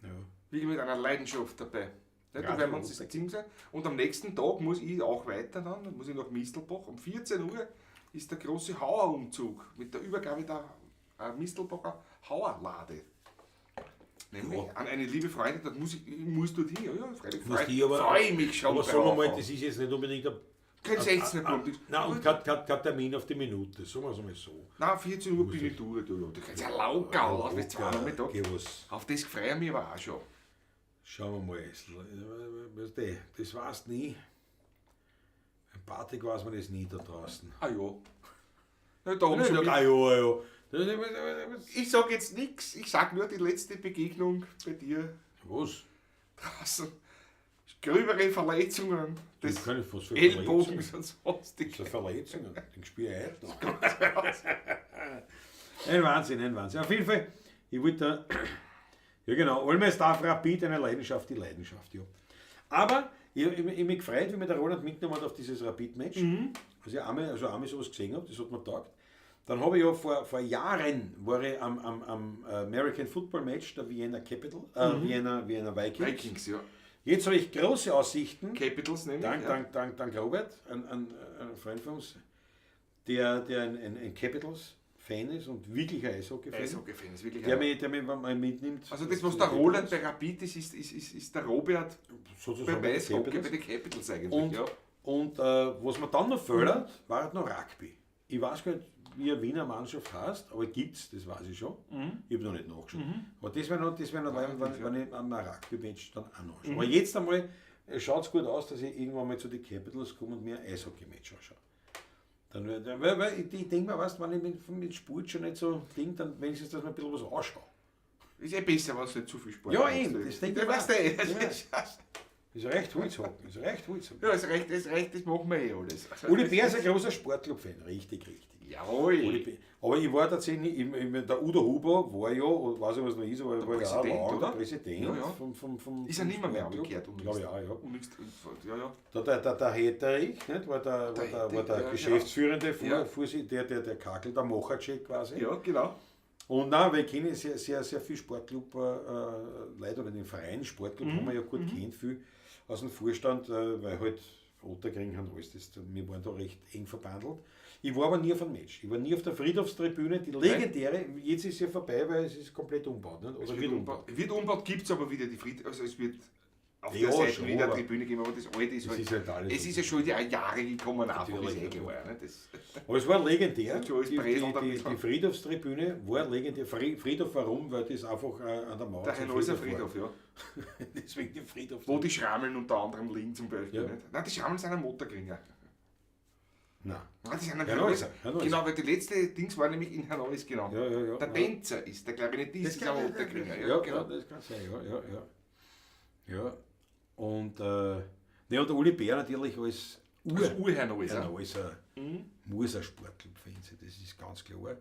ja. Wirklich mit einer Leidenschaft dabei. Ja, da werden wir uns das Ding sein. Und am nächsten Tag muss ich auch weiter dann, muss ich nach Mistelbach. Um 14 Uhr ist der große Hauerumzug mit der Übergabe der Mistelbacher Hauerlade. Nämlich an eine liebe Freundin, da muss ich muss dorthin, ja, freilich, freue ich mich schon. Aber sagen wir mal, das ist jetzt nicht unbedingt ein... Kein 16 Uhr. Nein, und kein Termin auf die Minute, sagen wir es mal so. Nein, 14 Uhr bin ich durch, du. Das ist ja locker, auf das Nachmittag. Auf das freue ich mich aber auch schon. Schauen wir mal, das weißt nie. Ein Patrick weiß man das nie da draußen. Ah ja. Na, da haben Ja, schon ja, ja, ja. Ich sag jetzt nichts, ich sag nur die letzte Begegnung bei dir Was? draußen. Gröbere Verletzungen des Das kann ich was für Ellbogens Verletzungen. und sonstiges. So Verletzungen. Den spiele ich heute noch. Ein Wahnsinn, ein Wahnsinn. Auf jeden Fall, ich wollte da. Ja, genau. Almes darf Rapid eine Leidenschaft, die Leidenschaft, ja. Aber ich mich gefreut, wie mir der Roland mitgenommen hat auf dieses Rapid-Match. Also ich einmal sowas gesehen habe, das hat mir getaugt. Dann habe ich ja vor Jahren war ich am American Football Match der Vienna Capital, Vienna Vikings. Vikings, ja. Jetzt habe ich große Aussichten. Capitals nämlich. Dank, ja. dank Robert, ein Freund von uns, der ein Capitals-Fan ist und wirklich ein Eishockey-Fan. Eishockey-Fan ist wirklich Der einer. mich mal mitnimmt. Also das, was der Roland bei Rapid ist der Robert sozusagen beim Eishockey, Capitals. bei den Capitals eigentlich. Und, ja. und was mir dann noch fördert, war halt noch Rugby. Ich weiß gar nicht, wie eine Wiener Mannschaft heißt, aber gibt's, das weiß ich schon. Ich habe noch nicht nachgeschaut. Aber das wäre noch, wenn ich am Rugby-Match dann auch noch anschaue. Aber jetzt einmal schaut es gut aus, dass ich irgendwann mal zu den Capitals komme und mir ein Eishockey-Match anschaue. Dann, weil ich denke mir, weißt, wenn ich mit Sport schon nicht so ding, dann wenigstens, dass ich mir ein bisschen was anschaue. Ist eh besser, wenn du nicht zu viel Sport Ja, machst. eben, das denke ich Du weißt eh, das Ja. ist- Das reicht Holzhacken, das reicht Holzhacken. Ja, es reicht, das machen wir eh alles. Also, Uli Bär ist ein großer Sportclub-Fan, richtig, richtig. Jawohl. Uli Bär. Aber ich war tatsächlich, der Udo Huber war ja, oder weiß ich was noch ist, aber er war ja auch Präsident, lang oder? der Präsident Ja, ja. vom Ist er nicht mehr, mehr Sportclub. umgekehrt. Glaube ich auch, ja. Unlängst, ja, ja. Der Hetterich, nicht, war der Hetterich, ja, Geschäftsführende, Ja. der Kakel, der Machacek quasi. Ja, genau. Und nein, weil ich kenne sehr, sehr, sehr viel Sportclub-Leute oder den Verein Sportclub haben wir ja gut kennt, viel aus dem Vorstand, weil halt Otterkring haben alles, das, wir waren da recht eng verbandelt. Ich war aber nie auf einem Match. Ich war nie auf der Friedhofstribüne, die legendäre, jetzt ist sie ja vorbei, weil es ist komplett umgebaut. Nicht? Oder Es wird wird umgebaut. umgebaut. Wird umgebaut, gibt es aber wieder die Fried, also es wird auf Ja, der Seite schon, wieder eine aber Tribüne geben, aber das alte ist Es halt, ist halt alles es ist ja schon die Jahre gekommen, einfach, Natürlich, ist eh ja. klar, ne? Das, Aber es war legendär. Schon alles Die, Bresel damit. die Friedhofstribüne war legendär. Friedhof, warum? Weil das einfach an der Mauer der zum Hernhäuser war. Friedhof, ja. Deswegen die Friedhof. Wo die Schrammeln unter anderem liegen zum Beispiel. Ja. Nicht? Nein, die Schrammeln sind am Otterkringer. Nein. Nein, die sind am Hernhäuser, Hernhäuser. Hernhäuser. Genau, weil die letzte Dings war nämlich in Hernhäus, genau. Ja, ja, ja. Der Ja. Tänzer ist, der Klarinettist ist am Otterkringer. Ja, Ja, genau. ja, das kann sein, ja. Ja, und, ne, und der Uli Bär natürlich als Als Ur-Hernhäuser. Hernhäuser muss ein Sportclub-Fan sein, das ist ganz klar.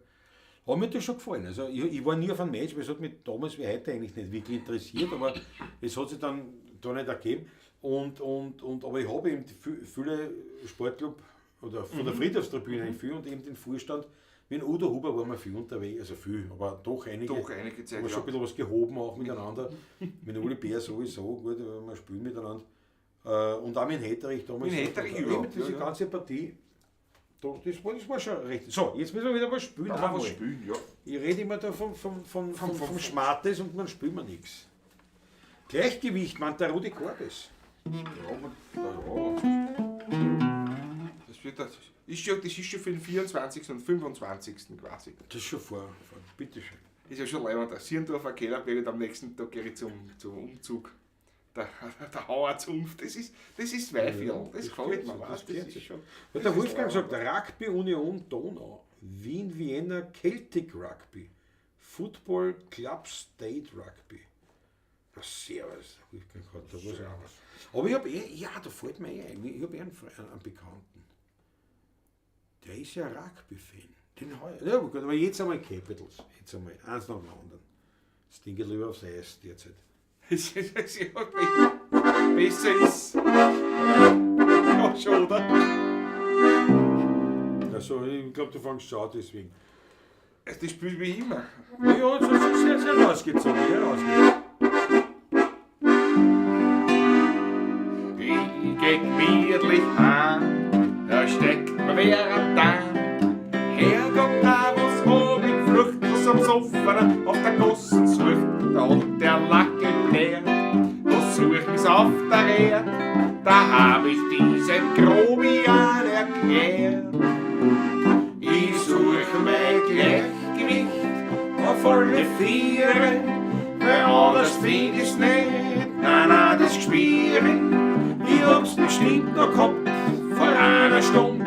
Hat mir das schon gefallen. Also ich war nie auf einem Match, weil es hat mich damals wie heute eigentlich nicht wirklich interessiert, aber es hat sich dann da nicht ergeben. Aber ich habe eben viele Sportclub oder von der Friedhofstribüne eigentlich viel und eben den Vorstand. Mit Udo Huber waren wir viel unterwegs, also viel, aber doch einige. Doch einige Zeit, Haben wir schon ja. ein bisschen was gehoben auch miteinander. Mit Uli Bär sowieso, gut, wir spielen miteinander. Und auch mit Hetterich damals. Mit Hetterich Eben überhaupt, diese ja, ja. ganze Partie, das war schon recht. So, jetzt müssen wir wieder was spielen. Da wir was Einmal. spielen, ja. Ich rede immer da vom Schmartes und man spielt mir nichts. Gleichgewicht, meint der Rudi Korbes. Ja, aber, ja. Das ist schon für den 24. und 25. quasi. Das ist schon vor bitteschön. Ist ja schon leibend. Der Sierndorfer Kellerberg und am nächsten Tag gehe ich zum Umzug. Der Hauerzunft, das ist Weihviertel. Das gefällt mir, weißt du? Das ist schon. Hat der Wolfgang gesagt, Rugby Union Donau, Wien Vienna Celtic Rugby, Football Club State Rugby. Ja, servus, Wolfgang hat da was auch. Aber ich habe ja, da fällt mir eh ein, ich habe einen Bekannten. Der ist ja Rugby-Fan. Ja, gut, aber jetzt einmal Capitals. Jetzt einmal, eins nach dem anderen. Das Ding geht lieber aufs Eis derzeit. Besser ist. Ja, schon, oder? Also, ich glaube, du fängst schon an, deswegen. Das spielt wie immer. Ja, das ist sehr, sehr rausgezogen. Sehr rausgezogen. Ich geh gemütlich heim, da steckt mir wer am Darm. Herrgott, da was hab ich geflucht, was am Sofa auf der Gossen sucht. Da hat der Lackel blärt, was such ich's auf der Erde? Da hab ich diesen Grobian erklärt. Ich such mein Gleichgewicht auf alle Viere, weil anders find ich's nicht, nein, nein, das Gspiere. Ich hab's bestimmt noch gehabt vor einer Stunde.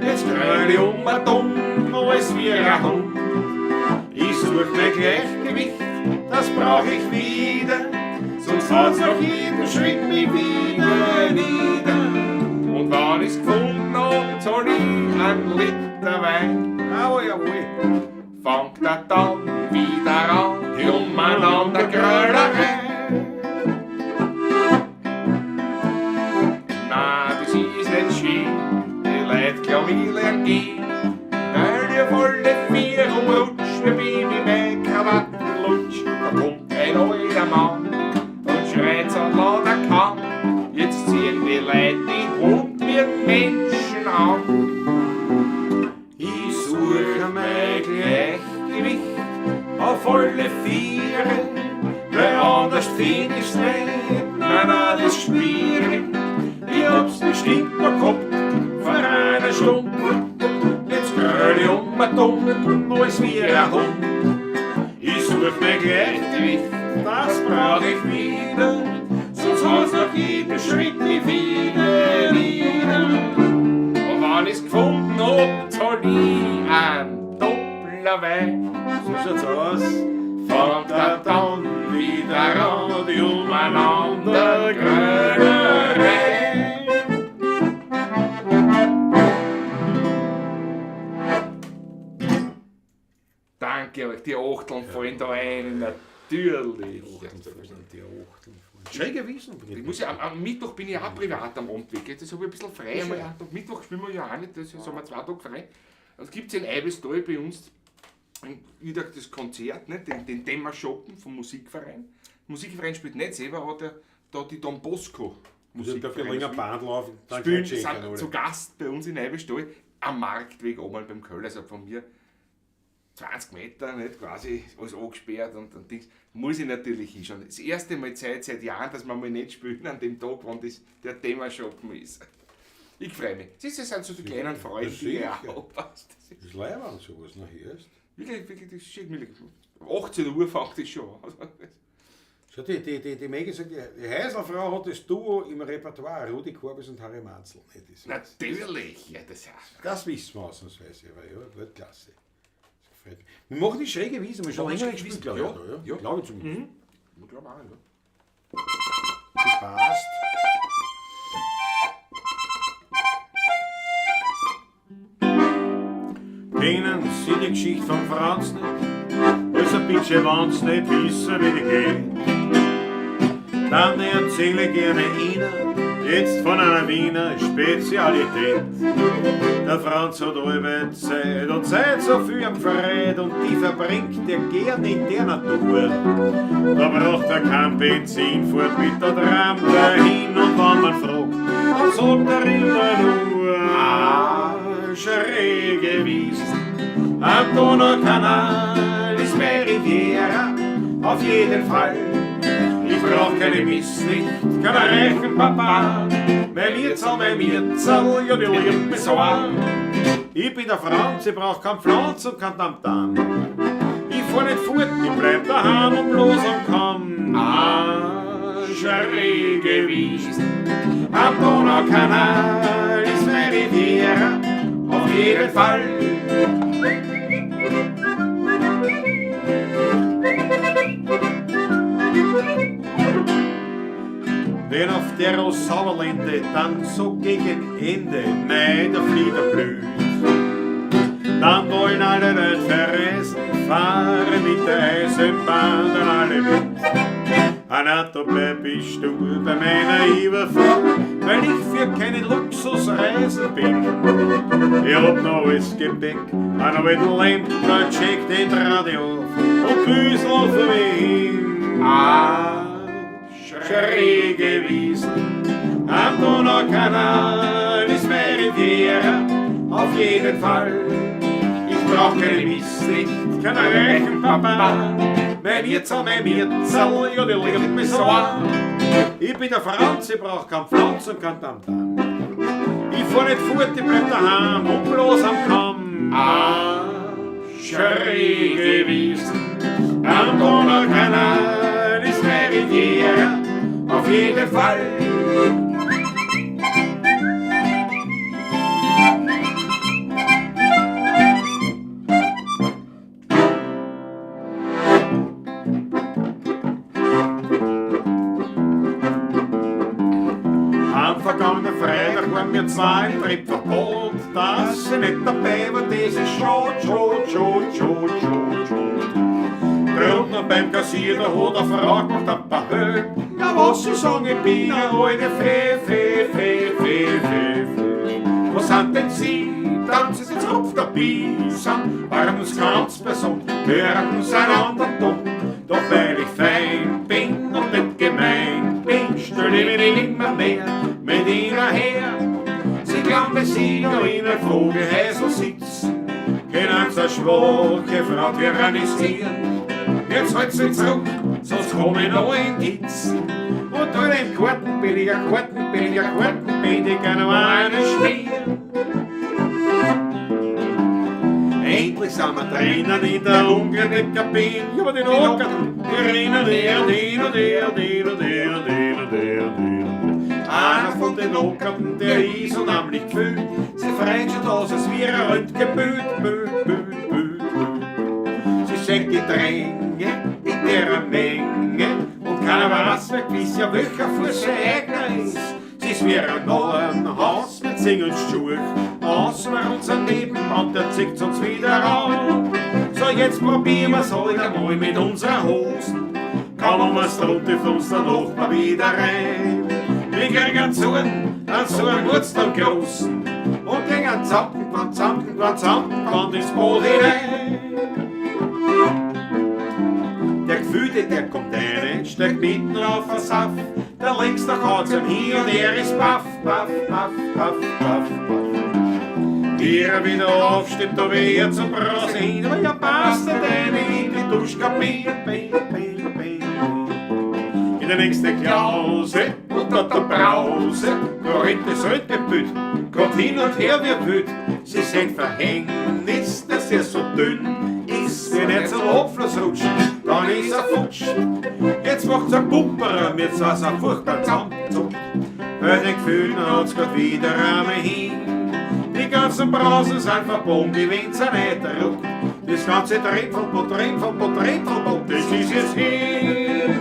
Jetzt gröl ich um und um. als wie ein Hund. Ich such mein Gleichgewicht, das brauch ich wieder, sonst haut's nach jedem Schritt mich wieder nieder. Und wenn ich's gefunden hab, zahl ich einen Liter Wein. Jawohl, jawohl. Fangt er dann wieder an, die umeinander Gröllerei. Na, das ist nicht schön, die Leute glauben, ich lern gehen. Weil ich auf alle vier umrutsch, wie bin ich mein Krawattenlutsch. Da kommt ein alter Mann und schreit so laut er kann. Jetzt ziehen die Leute die Hund wie Menschen an. Ich suche mein Gleichgewicht auf alle Viere, weil anders find ich's nicht, nein, nein, das ist schwierig. Ich hab's bestimmt noch gehabt vor einer Stunde. Jetzt gröl ich um und um, als wie ein Hund. Ich such mein Gleichgewicht, das brauch ich wieder, sonst haut's nach jedem Schritt mich wieder nieder. Und wenn ich's gefunden hab, zahl ich einen Doppler Wein. So schaut's aus. Fangt er dann wieder an, die umeinander Grölerei. Danke euch, die Achteln fallen da ein, natürlich. Die Achteln fallen. Schräge Wiesen. Ich muss ja, am Mittwoch bin ich auch privat am Rundweg. Das habe ich ein bisschen frei. Einmal einen Tag. Mittwoch spielen wir ja auch nicht, das haben wir 2 Tage frei. Es gibt in Eibistal bei uns wieder das Konzert, ne? den Dämmerschoppen vom Musikverein. Musikverein spielt nicht selber, aber der, da die Don Bosco Also da Musikverein länger Bahn laufen, dann spielen, gleich checken sind alle. zu Gast bei uns in Eibistal am Marktweg einmal beim Köller, also von mir 20 Meter, nicht, quasi alles angesperrt und Dings. Muss ich natürlich hinschauen. Das erste Mal seit Jahren, dass wir mal nicht spielen an dem Tag, wann das der Dämmerschoppen ist. Ich freue mich. Siehst du, das sind so die kleinen Freuden, die ich auch habe. Das ist Das ist leibend, sowas noch hier ist. wirklich, wirklich, das ist schön. 18 Uhr fängt das schon an. Schau, die Maggie sagt, die Heiselfrau hat das Duo im Repertoire, Rudi Korbis und Harry Manzl. Nee, das, Natürlich, ja, das ist das wissen wir ausnahmsweise, aber ja, Weltklasse. Das gefällt mir. Wir machen die schräge Wiesen, wir haben schon Machen länger die nicht gespielt, schräge glaube ich. Wiesen, Ja, ja. Glaube ich zumindest. Ich glaube auch, ja. Das passt. Kennen Sie die Geschichte vom Franz nicht? Also bitte, wenn's nicht wissen, wie die geht. Dann erzähle ich gerne Ihnen jetzt von einer Wiener Spezialität. Der Franz hat allweil Zeit und Zeit so viel am Freit und die verbringt er gern in der Natur. Da braucht er kein Benzin, fährt mit der Tram dahin und wenn man fragt, dann sagt er immer nur, ah, schräge Wiesen. Am Donaukanal ist meine Riviera, auf jeden Fall. Ich brauch keine Miss nicht, keinen reichen Papa. Mein Mirzel, ja, die liebt mich so an. Ich bin der Franz, ich brauch kein Pflanz und kein Tamtam. Ich fahr nicht fort, ich bleib daheim und bloß am Kamm. Ah, schräge Wiesen, am Donaukanal ist meine Riviera, auf jeden Fall. Wenn auf der Sauerlände dann so gegen Ende Mai der Flieder blüht, dann wollen alle Leute verreisen, fahren mit der Eisenbahn dann alle mit. Ah, da bleib ich stur bei meiner Überfahrt, weil ich für keine Luxusreisen bin. Ich hab noch alles Gepäck, einen alten Lampencheck, den Radio und Büsel für mich hin. Ah, schräge Wiesen, am Donaukanal ist meine Riviera, auf jeden Fall. Ich brauch keine Miss nicht, keinen reichen Papa. Mein Mirzel, ja, die liebt mich so an. Ich bin der Franz, ich brauch kein Pflanz und kein Tamtam. Ich fahr nicht fort, ich bleib daheim und bloß am Kamm. Ah, schräge Wiesen, am Donaukanal ist meine Riviera, auf jeden Fall. war ein Trittverbot, dass ich nicht dabei war, das ist schon, schon, schon, schon, schon, schon. Drunten beim Kassierer hat eine Frau gemacht, ein paar Höhe. Ja, was sie sagen, ich bin eine alte Fee, Fee, Fee, Fee, Fee, Fee. Was sind denn Sie? Tanzen Sie zurück dabei sind, waren sie ganz besonders, hören sie einander dumm. Doch weil ich fein bin und nicht gemein bin, stell ich mich nimmer mehr mit ihnen her. Sie glauben, dass sie noch in einem Vogelhäusl sitzen, können sie eine schwache Frau tyrannisieren. Jetzt halt sie zurück, sonst komm ich noch in die Hitze. Und tu den Karten, billiger Karten, billiger Karten, billiger noch einen Schmier. Endlich sind wir drinnen in der Umkleidekabine, über den Ockern, die rennen her und hin und her und hin und her und hin und her und hin und her. Einer von den Ockern, der ist unheimlich gefühlt, sie freut schon aus, als wäre ein Röntgenbild, Bild, Bild, Bild, Bild. Sie senkt die Dränge in der Menge und keiner weiß mehr gewiss, ja welcher Fuß ihr eigener ist. Sie ist wie ein Narrenhaus mit Singelschuhe, außer unser Nebenmann, der zieht uns wieder an. So, jetzt probieren wir's halt einmal mit unserer Hosen. Kaum was drunter hilft uns der Nachbar wieder rein. Wir kriegen einen Zorn, einen so einen Geburtstag großen und gehen Zampen, Zampen, Zampen ins Boot hinein. Der Gefühlte, der kommt rein, steigt mitten auf den Saft. Der links nach Hause hier und er ist paff, paff, paff, paff, paff, paff. Wie er wieder aufsteht, da weh er zum Brause hin, aber ja passt er denn in die Duschkabine, bin, bin, bin. In der nächsten Klause unter der Brause, da rennt das Röntgenbild, kommt hin und her wie wild. Sie sind Verhängnis, dass er so dünn ist, wenn er zum Abfluss rutscht, dann ist er futsch. Jetzt macht's ein Pumperer, mir zwar so furchtbar zusammenzuckt. Bei den Gefühlen hat's grad wieder einmal hin. Die ganzen Brausen sind verbogen, die Wind sind nicht ruckt. Das ganze Trittverbot, Trittverbot, Trittverbot, das ist jetzt hin.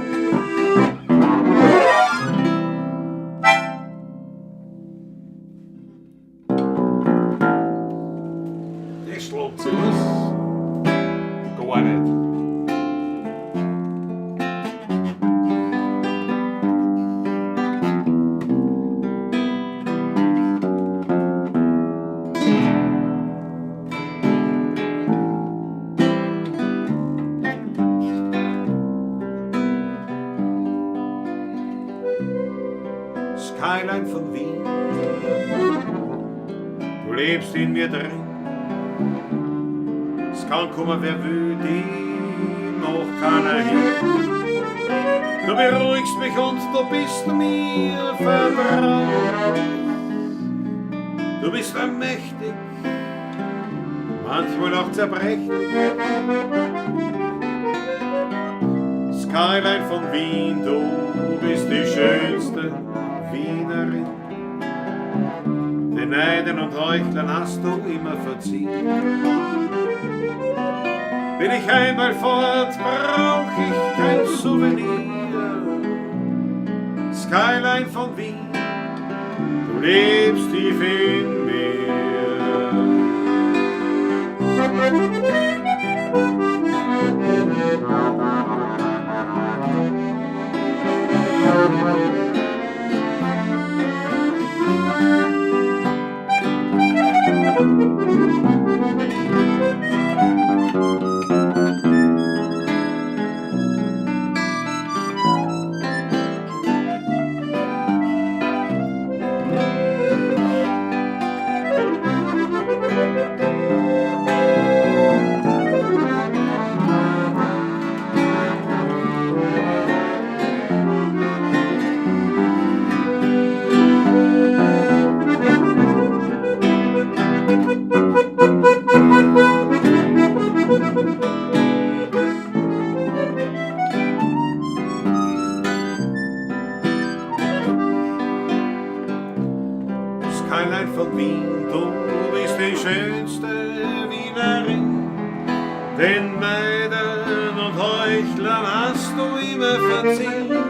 Das schlägt sich was. Gar nicht. Skyline von Wien, du lebst in mir drin. Es kann kommen, wer will, die noch keiner hin. Du beruhigst mich und du bist mir vertraut. Du bist allmächtig, manchmal auch zerbrechlich. Skyline von Wien, du bist die schönste Wienerin. Den Neiden und Heuchlern hast du immer verziehen. Bin ich einmal fort, brauch ich kein Souvenir. Skyline von Wien, du lebst tief in mir. Skyline von Wien, du bist die schönste Wienerin. Den Neidern und Heuchlern hast du immer verziehen.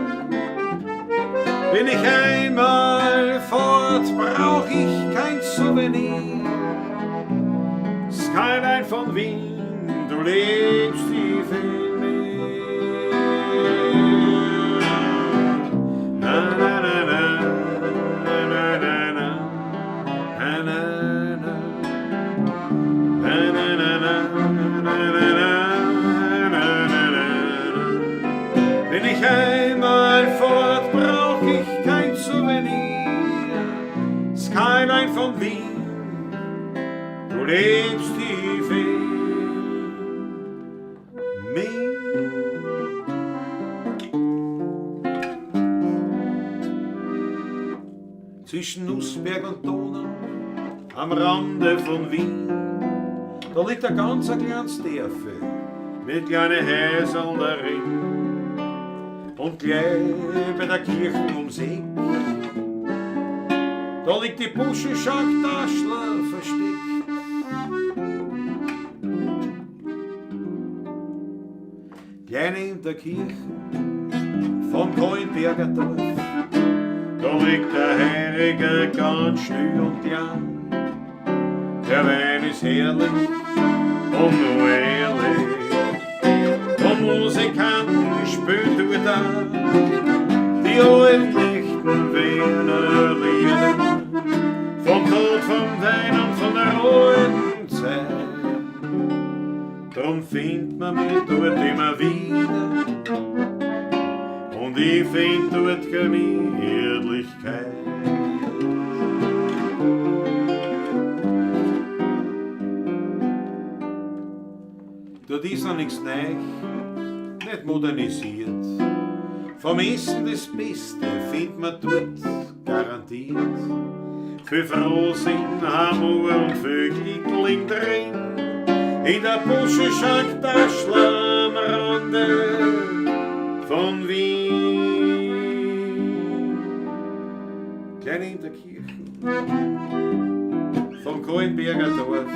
Bin ich einmal fort, brauch ich kein Souvenir. Skyline von Wien, du lebst tief in mir. Na, na, na, na, na, na, na, na, na, na, na. Na, na, na, na, na, na, na, na, na, na. Bin ich einmal fort, brauch ich kein Souvenir. Skyline von Wien, du lebst tief in mir. Zwischen Nussberg und Donau, am Rande von Wien, da liegt ein ganz ein kleines Dörfel mit kleinen Häuserl darin. Und gleich bei der Kirche ums Eck, da liegt die Buschenschank Taschler versteckt. Gleich neben der Kirche vom Kahlenberger Dorf, da liegt der Heiriger ganz still und klein. Der Wein ist herrlich und nur ehrlich, und Musikanten spielen dort auch die alten echten Wiener Lieder vom Tod, vom Wein und von der alten Zeit. Drum findet man mich dort immer wieder, und ich find dort Gemütlichkeit. Dort ist noch nichts neu, nicht modernisiert. Vom Essen das Beste findet man dort garantiert. Viel Frohsinn, Hammer und viel Glück liegt drin. In der Buschenschank Taschler am Rande von Wien. Klein in der Kirche vom Kahlenberger Dorf,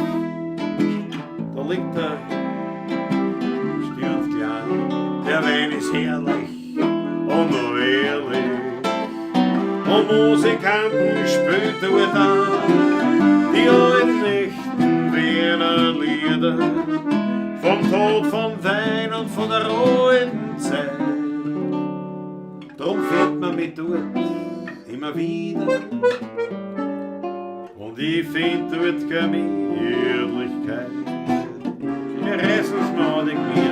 da liegt der Stirn klein. Der Wein ist herrlich und nur ehrlich, und Musikanten spielt dort auch die alten echten Wiener Lieder vom Tod, vom Wein und von der alten Zeit. Drum findet man mich dort immer wieder, und ich find dort Gemütlichkeit. Wir reißen's mal die Gemütlichkeit.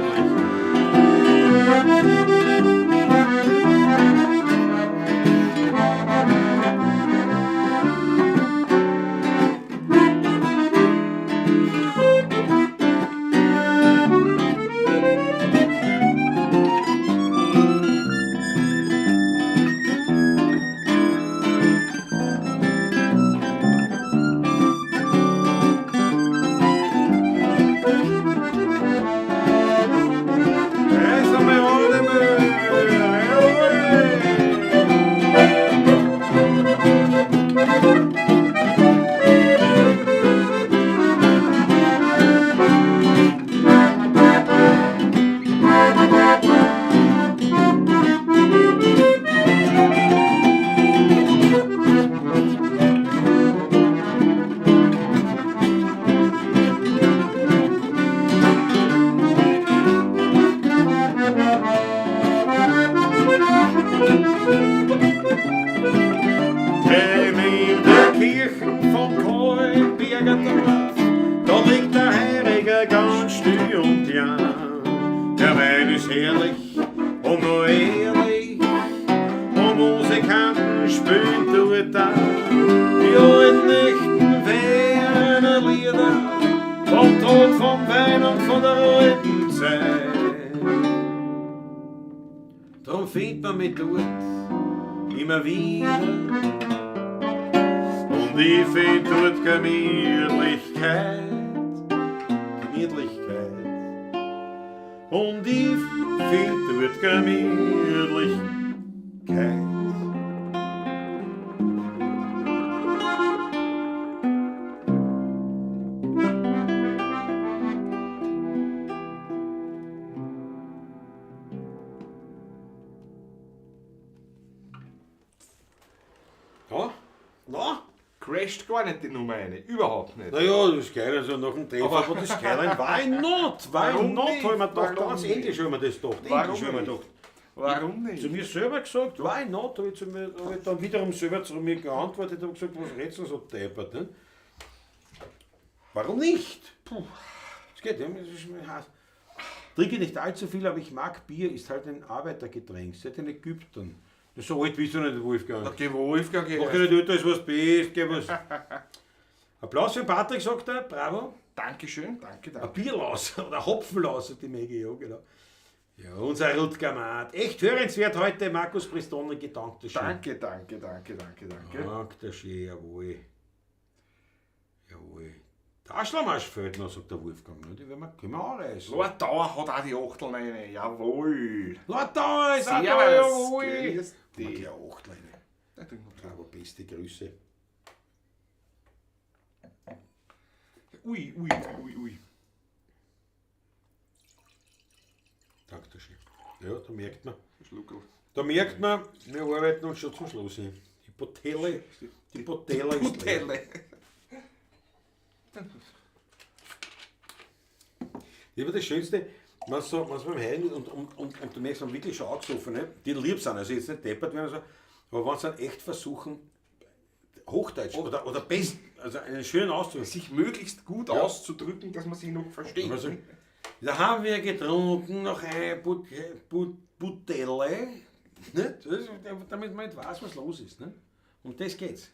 Drum findet man mich dort immer wieder, und ich find dort Gemütlichkeit, Gemütlichkeit. Und ich find dort Gemütlichkeit. Ja, na, Crasht gar nicht die Nummer eine. Überhaupt nicht. Naja, das Skyline, also nach dem Treffer, aber das Skyline, why not? Why Warum not? nicht? Hab ich mir gedacht, Warum ganz nicht? englisch habe ich mir das gedacht. Warum Englisch habe ich mir nicht? gedacht. Warum nicht? Zu mir selber gesagt, why not? Habe ich, zu mir, hab ich dann wiederum selber zu mir geantwortet und gesagt, was redest du so deppert? Ne? Warum nicht? Puh, es geht, ja, das ist mir heiß. Trinke nicht allzu viel, aber ich mag Bier, ist halt ein Arbeitergetränk, seit den Ägyptern. Das so alt bist du nicht, Wolfgang. Okay, Wolfgang, Mach dich nicht älter, als was bist, geh was. Applaus für Patrick, sagt er, bravo. Dankeschön, danke, Ein danke. Bierlaus oder Hopfenlaus, die Maggie, ja, genau. Ja, unser Rutger Maat. Echt hörenswert heute, Markus Pristone, gedankt schön. Danke, danke, danke, danke, danke. Danke schön, jawohl. Jawohl. Der Aschlermarsch fehlt noch, sagt der Wolfgang. Ne? Die werden wir, können wir anreißen. Lord Dauer hat auch die Achtel rein. Jawohl. Lord Dauer ist auch da, Servus, jawohl. grüß Haben wir dich. gleich eine Achtel rein. Ja, trink noch Bravo, beste Grüße. Ui, ui, ui, ui. Danke schön. Ja, da merkt man. Schluckerl. Da merkt man, wir arbeiten uns schon zum Schluss hin. Die Botelle, die Botelle ist leer. Botelle. Das ist immer das Schönste, wenn so, wenn's beim Heim und du merkst, man wirklich schon angesoffen, ne? Die lieb sind, also jetzt nicht deppert werden, so, aber wenn sie dann echt versuchen, Hochdeutsch oder best, also einen schönen Ausdruck. Sich möglichst gut auszudrücken, dass man sich noch versteht. Also, da haben wir getrunken noch eine Butelle, ne? Das ist, damit man nicht weiß, was los ist. Ne? Um das geht's.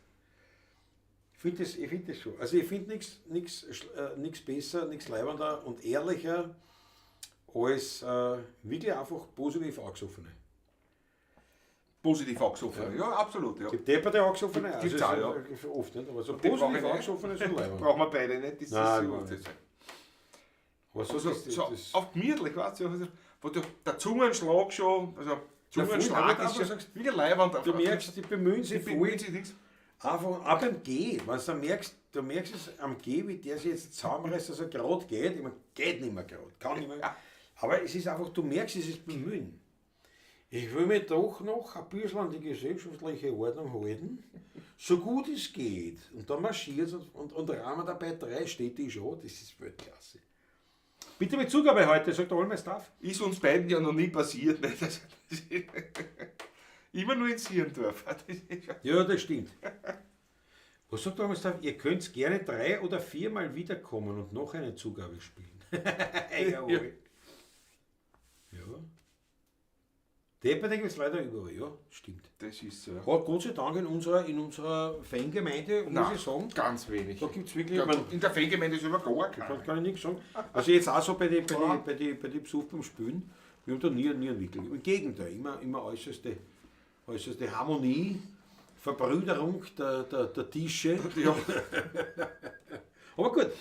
Ich finde das, ich find das schon. Also ich finde nichts besser, nichts leibender und ehrlicher als wirklich einfach positiv angesoffene. Positiv angesoffen. Ja, absolut. Ja. Gibt depperte angesoffene? Gibt's also, auch, ja. ist oft nicht, aber so Die brauch positiv ich nicht. angesoffene sind leibend. Brauchen wir beide nicht. Das Nein, ist gar so. nicht. Aber so, Also, das, so das, auf gemütlich, weißt du, also, wo du, der Zungenschlag schon, also voll, Zungenschlag aber ist du schon sagst, wieder leiwand. du merkst, die bemühen die sich voll. bemühen sich nichts. Einfach, auch beim Gehen, wenn du merkst, du merkst es am Gehen, wie der sich jetzt zusammenreißt, dass er gerade geht. Ich meine, geht nicht mehr gerade, kann nicht mehr. Ja. Aber es ist einfach, du merkst, es ist Bemühen. Ich will mich doch noch ein bisschen an die gesellschaftliche Ordnung halten, so gut es geht. Und dann marschiert und rahmen dabei drei Städte schon, das ist Weltklasse. Bitte mit Zugabe heute, sagt der All My Stuff. Ist uns beiden ja noch nie passiert. Ne? Das ist immer nur in Sierndorf. Das ist ja- Ja, das stimmt. Was sagt der All My Stuff? Ihr könnt gerne 3 oder 4 Mal wiederkommen und noch eine Zugabe spielen. Jawohl. Ja. Depperding ist leider überall, ja, stimmt. Das ist so. Hat Gott sei Dank in unserer Fangemeinde, muss Nein, ich sagen, ganz wenig. da gibt es wirklich, Ja, ich mein, in der Fangemeinde ist über gar kann, keiner. kann ich nichts sagen. Also jetzt auch so bei die Besuch beim Spielen, wir haben da nie entwickelt. Im Gegenteil, immer äußerste Harmonie, Verbrüderung der Tische. Ja. Aber gut,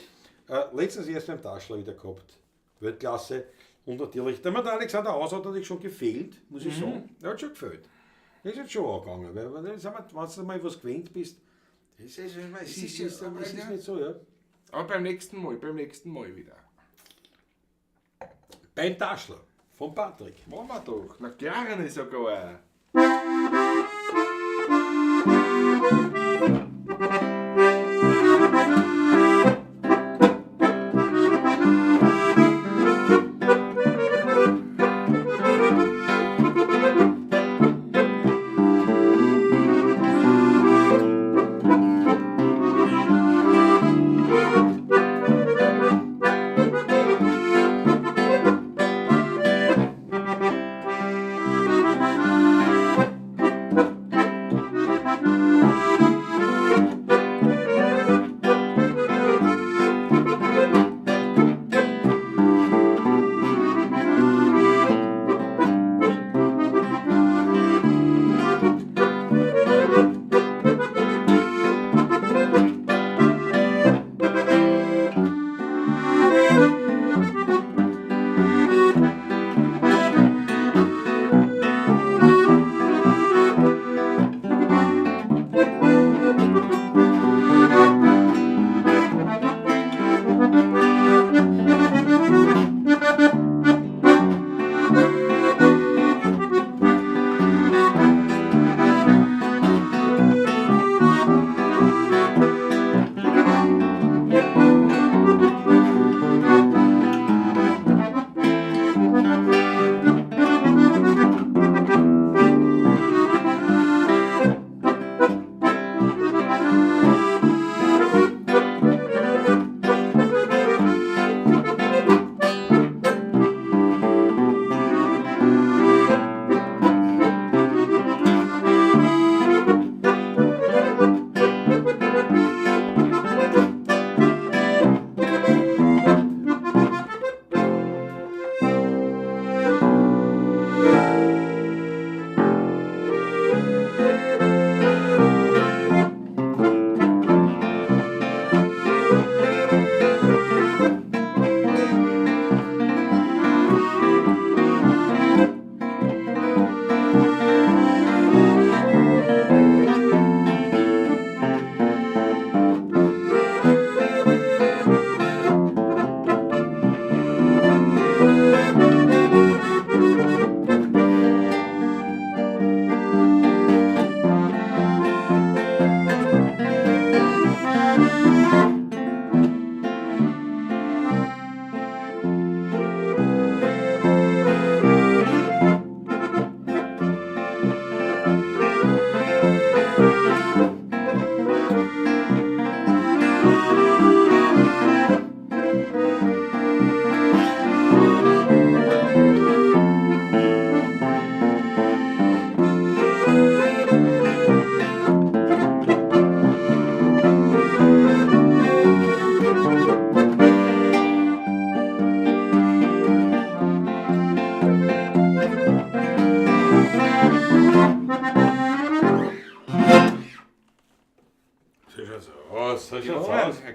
letztens erst beim Taschler wieder gehabt. Weltklasse. Und natürlich, der Alexander Haus hat natürlich schon gefehlt, muss ich sagen. Der hat schon gefehlt. Der ist jetzt schon angegangen. Weil, wenn du mal was gewöhnt bist, es ist nicht so, ja. Aber beim nächsten Mal wieder. Beim Taschler von Patrick. Machen wir doch. Na gerne sogar. Thank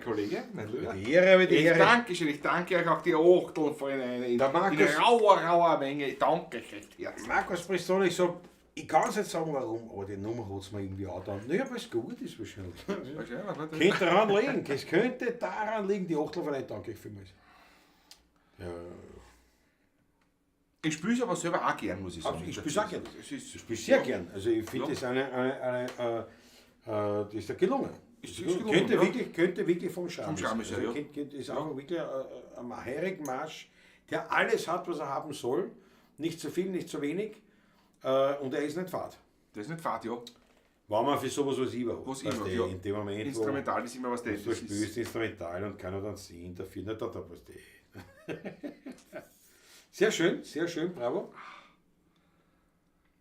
Kollege, mein Lieber. Die Ehre, habe die Ich Ehre. danke schön, ich danke euch auch die Achteln von Ihnen Der Markus- in rauer, rauer Menge. Ich danke euch recht herzlich. Markus Bristol, ich sag, ich kann es nicht sagen, warum, aber die Nummer hat es mir irgendwie auch getan. Naja, weil es gut ist wahrscheinlich. Wahrscheinlich, ne? Könnte daran liegen, es könnte daran liegen, die Achtel von danke ich vielmals. Ja, Ich spiele es aber selber auch gern, muss ich sagen. Ich spiel's auch gern. Es ist, ich spiele sehr gern. Also ich finde Ja. das das ist ja gelungen. Ist gelungen, könnte, ja. wirklich, könnte wirklich vom Charme Vom Charme sein. sein, Also ja. könnte, ist auch wirklich ein Heurigmarsch, der alles hat, was er haben soll. Nicht zu viel, nicht zu wenig. Und er ist nicht fad. Das ist nicht fad, ja. Wenn man für sowas was über hat. Was Weißt über, du, ja. In dem Moment, Instrumental ist immer was wo das du ist. spielst instrumental und keiner dann sehen dafür, nicht da, da, was die. Sehr schön, sehr schön, bravo.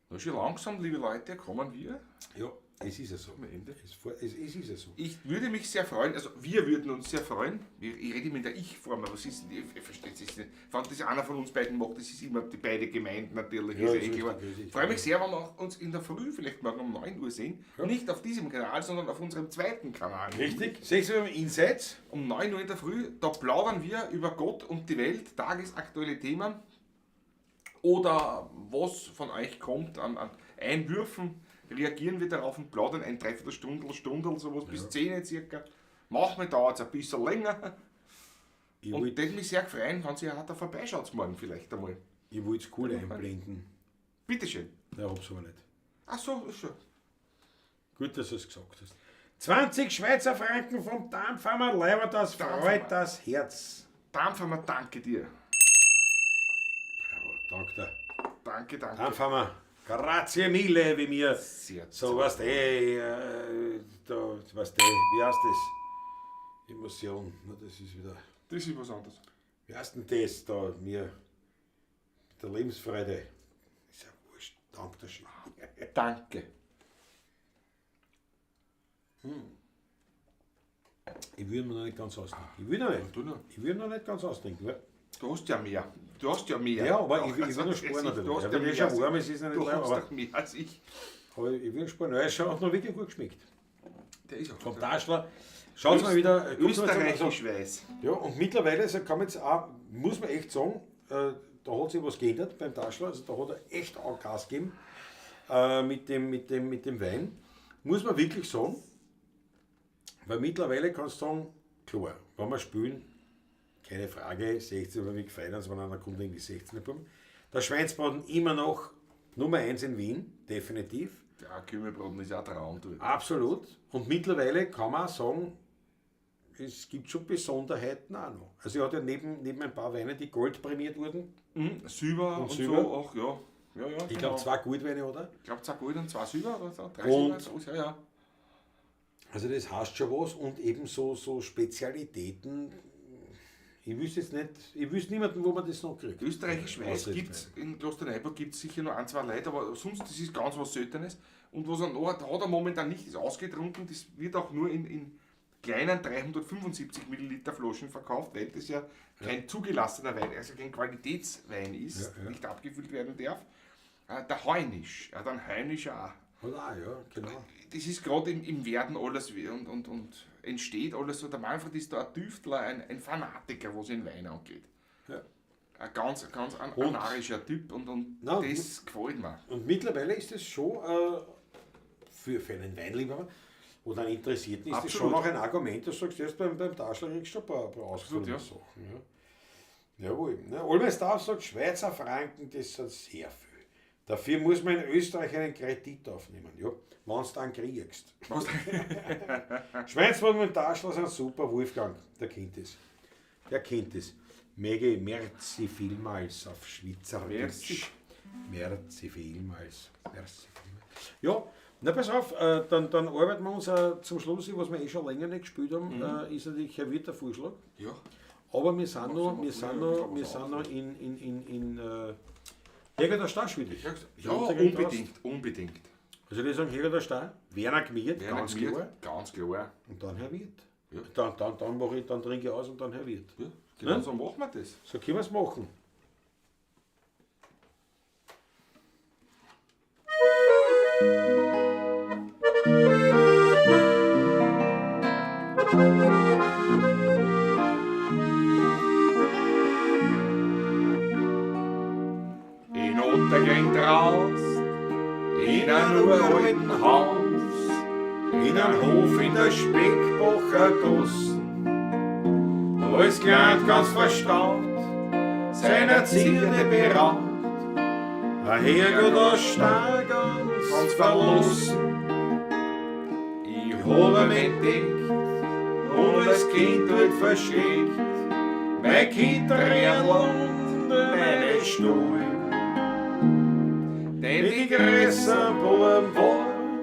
Na, schon langsam, liebe Leute, kommen wir Ja, es ist ja so. am Ende. Es ist ja so. Ich würde mich sehr freuen, also wir würden uns sehr freuen. Ich rede immer in der Ich-Form, aber was ist denn, ich verstehe es nicht. Wenn das einer von uns beiden macht, das ist immer die beide gemeint natürlich. Ja, ist ist eh richtig, klar. ist richtig. Ich freue mich sehr, wenn wir auch uns in der Früh, vielleicht morgen um 9 Uhr sehen. Nicht auf diesem Kanal, sondern auf unserem zweiten Kanal. Richtig. 6 Uhr Insights. Um 9 Uhr in der Früh, da plaudern wir über Gott und die Welt, tagesaktuelle Themen oder was von euch kommt an Einwürfen, reagieren wir darauf und plaudern ein Dreiviertelstundel, Stundel, sowas bis 10 circa. Manchmal dauert es ein bisschen länger. Ich Und wollte würde mich sehr freuen, wenn ihr auch da vorbeischaut morgen vielleicht einmal. es cool einblenden. Bitteschön. Nein, hab's aber nicht. Ach so, ist schon. Gut, dass du es gesagt hast. 20 Schweizer Franken vom Dampfhammer, Leiber, das freut das Herz. Dampfhammer, danke dir. Bravo, danke dir. Danke, danke. Dampfhammer, grazie mille, wie mir. Sehr So, weißt du, da, weißt du, wie heißt das? Emotion, na, das ist wieder. Das ist was anderes. Wie heißt denn das da, mir? Mit der Lebensfreude. Ist ja wurscht, danke dir schön. Danke. Ich würde mir noch nicht ganz austrinken. Ich will noch nicht. Du noch. Ich will noch nicht ganz austrinken. Weil Du hast ja mehr. Du hast ja mehr. Ja, aber ich will noch Also, sparen natürlich. Du hast Ja, ja wenn mehr es schon als warm ist, ist es nicht Du leer, hast aber- doch mehr als ich. Aber ich will sparen. Ja, es hat noch wirklich gut geschmeckt. Der ist auch Vom Taschler. Schaut mal wieder. Guckt mal zum- Österreichisch weiß. Ja, und mittlerweile also kann man jetzt auch, muss man echt sagen, da hat sich was geändert beim Taschler. Also da hat er echt auch Gas gegeben mit dem Wein. Muss man wirklich sagen, weil mittlerweile kannst du sagen, klar, wenn wir spülen, keine Frage, 16 aber wir gefeiert uns, wenn einer kommt, irgendwie 16 Buben. Der Schweinsbraten immer noch Nummer 1 in Wien, definitiv. Ja, Kümmelbraten ist auch ein Traum. Du. Absolut. Und mittlerweile kann man auch sagen, es gibt schon Besonderheiten auch noch. Also er hat ja neben ein paar Weine, die gold prämiert wurden. Mhm, Silber und Silber. so auch, ja. Ja, ja, Ich glaube 2 Goldweine, oder? Ich glaube, 2 Gold und 2 Silber oder so. 3 Und- Silber, so, ja, ja. Also das heißt schon was und eben so Spezialitäten. Ich wüsste jetzt nicht, ich wüsste niemanden, wo man das noch kriegt. Österreichisch Weiß Außer gibt es, in Klosterneuburg gibt es sicher nur ein, zwei Leute, aber sonst, das ist ganz was Seltenes. Und was er noch hat, hat er momentan nicht, ist ausgetrunken, das wird auch nur in kleinen 375 Milliliter Flaschen verkauft, weil das ja kein zugelassener Wein, also kein Qualitätswein ist, Ja, ja. nicht abgefüllt werden darf. Der Heunisch, ja, dann Heunisch auch. Oder auch, ja, genau. Das ist gerade im Werden alles und entsteht alles so. Der Manfred ist da ein Tüftler, ein Fanatiker, was den Wein angeht. Ja. Ein ganz, ganz ein Und- anarischer Typ und Na, das gefällt mir. Und mittlerweile ist es schon für einen Weinliebhaber oder einen Interessierten ist das schon Absolut. auch ein Argument, dass du sagst, erst beim Taschler kriegst du ein paar Absolut, ausgefallene ja. Sachen. Ja. Jawohl. Ne? Always Darf sagt, Schweizer Franken, das sind sehr viel. Dafür muss man in Österreich einen Kredit aufnehmen, ja, wenn du dann kriegst. Was? Schweinsbraten mit Taschler sind super, Wolfgang, der kennt es. Der kennt es. Megi, merci vielmals auf Schweizerdeutsch. Merci. Merci vielmals. Merci vielmals. Ja, na pass auf, dann arbeiten wir uns zum Schluss, was wir eh schon länger nicht gespielt haben, ist natürlich Herr Wirt der Vorschlag. Ja. Aber wir sind noch, wir wir sind früher noch, ein wir bisschen sind was noch in Jäger der Star spiele ich. Ja, unbedingt, unbedingt. Also wir sagen Jäger der Star, Werner Gmiert, Werner ganz Gmiert, klar. Ganz klar. Und dann Herr Wirt. Ja. Dann mache ich, dann trinke ich aus und dann Herr Wirt. Ja, genau Ne? so machen wir das. So können wir es machen. Musik. Ottergring draußen, in einem uralten Haus, in einem Hof in der Speckbacher Gasse. Alles klein ganz verstaubt, seiner Zierde beraubt, Ein Herrgott aus Stahl ganz ganz verlassen. Ich habe mich entdeckt und als Kind wird verschickt, mein Kind und meine Stuhl. Denn die größeren Buben wollen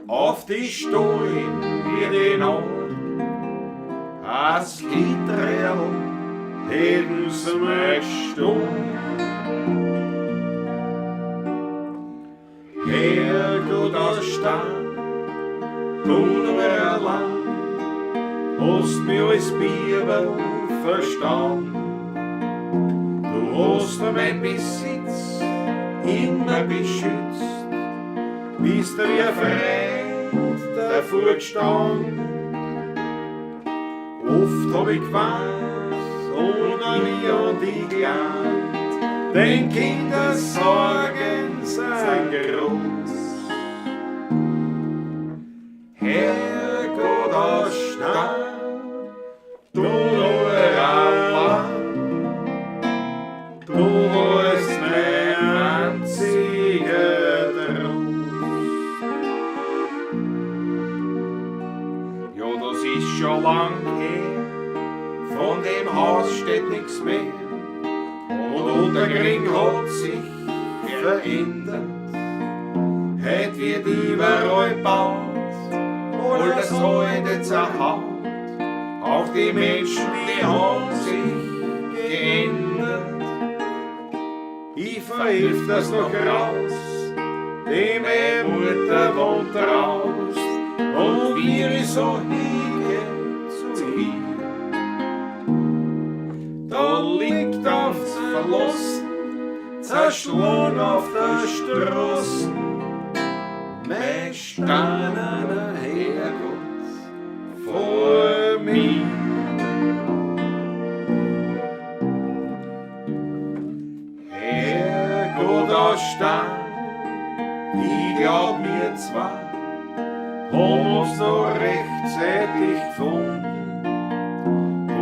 auf die Stuhlen wie den Ohren. Als Kind hätten sie mein Stuhl. Herrgott aus Stahl, du nur allein, hast mich als Bibel verstanden. Du hast mir mein Besitz immer beschützt, bist du wie ein Freund davor gestanden. Oft hab ich geweint und nie an dich geglaubt, denn Kindersorgen sind groß. Herrgott aus Stahl, du nur allein, du warst mein einziger Trost. Ja, das ist schon lang her, von dem Haus steht nix mehr, und Ottergring hat sich verändert. Heut wird überall gebaut, alles heute zerhaut, auch die Menschen, die haben sich geändert. Ich verhilf das noch raus, die meine Mutter wohnt raus, und wie ich so hingehe zu ihr. Da liegt auf verlassen, zerschlagen auf der Straße, mein steinerner Herrgott vor mir. Herrgott aus Stein, ich glaub mir zwar, haben uns noch rechtzeitig gefunden. Du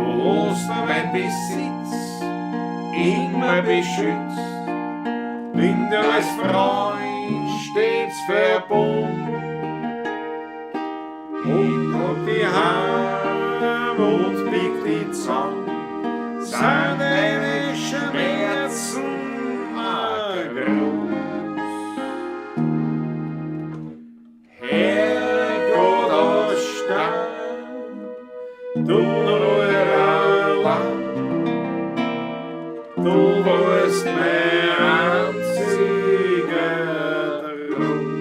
hast mir mein Besitz immer beschützt, bin dir als Freund stets verbunden. Ich trag die heim und bieg die zusammen, sind deine Schmerzen auch groß. Herrgott aus Stein, du nur allein, du warst mein einziger Trost.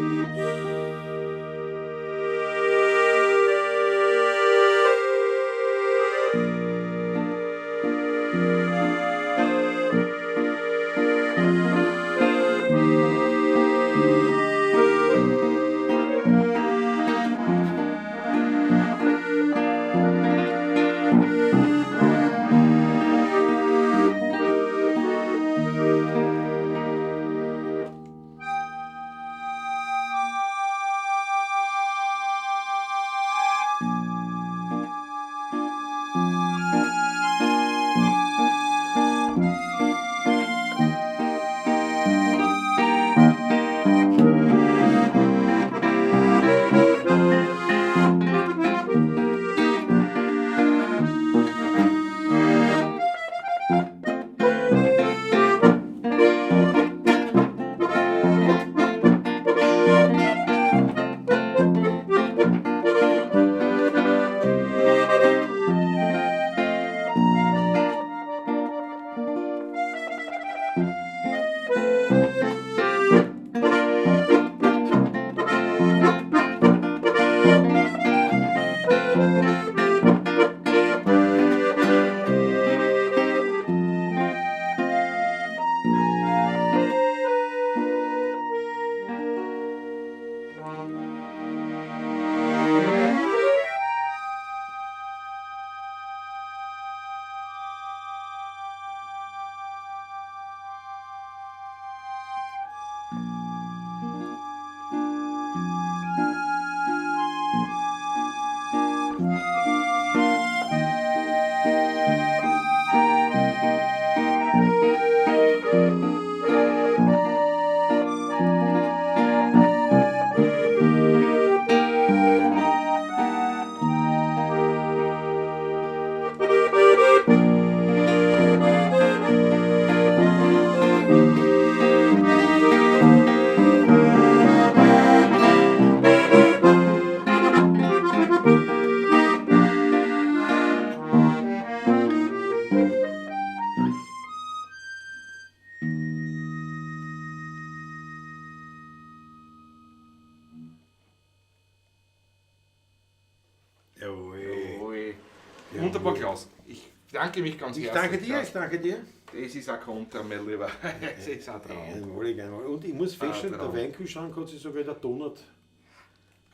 Ich danke mich ganz Ich herzlich. danke dir, ich danke dir. Das ist ein Konter, mein Lieber. Das ist ein Traum. Einmalig, einmalig. Und ich muss feststellen, der Traum. Weinkühlschrank hat sich sogar in der Donut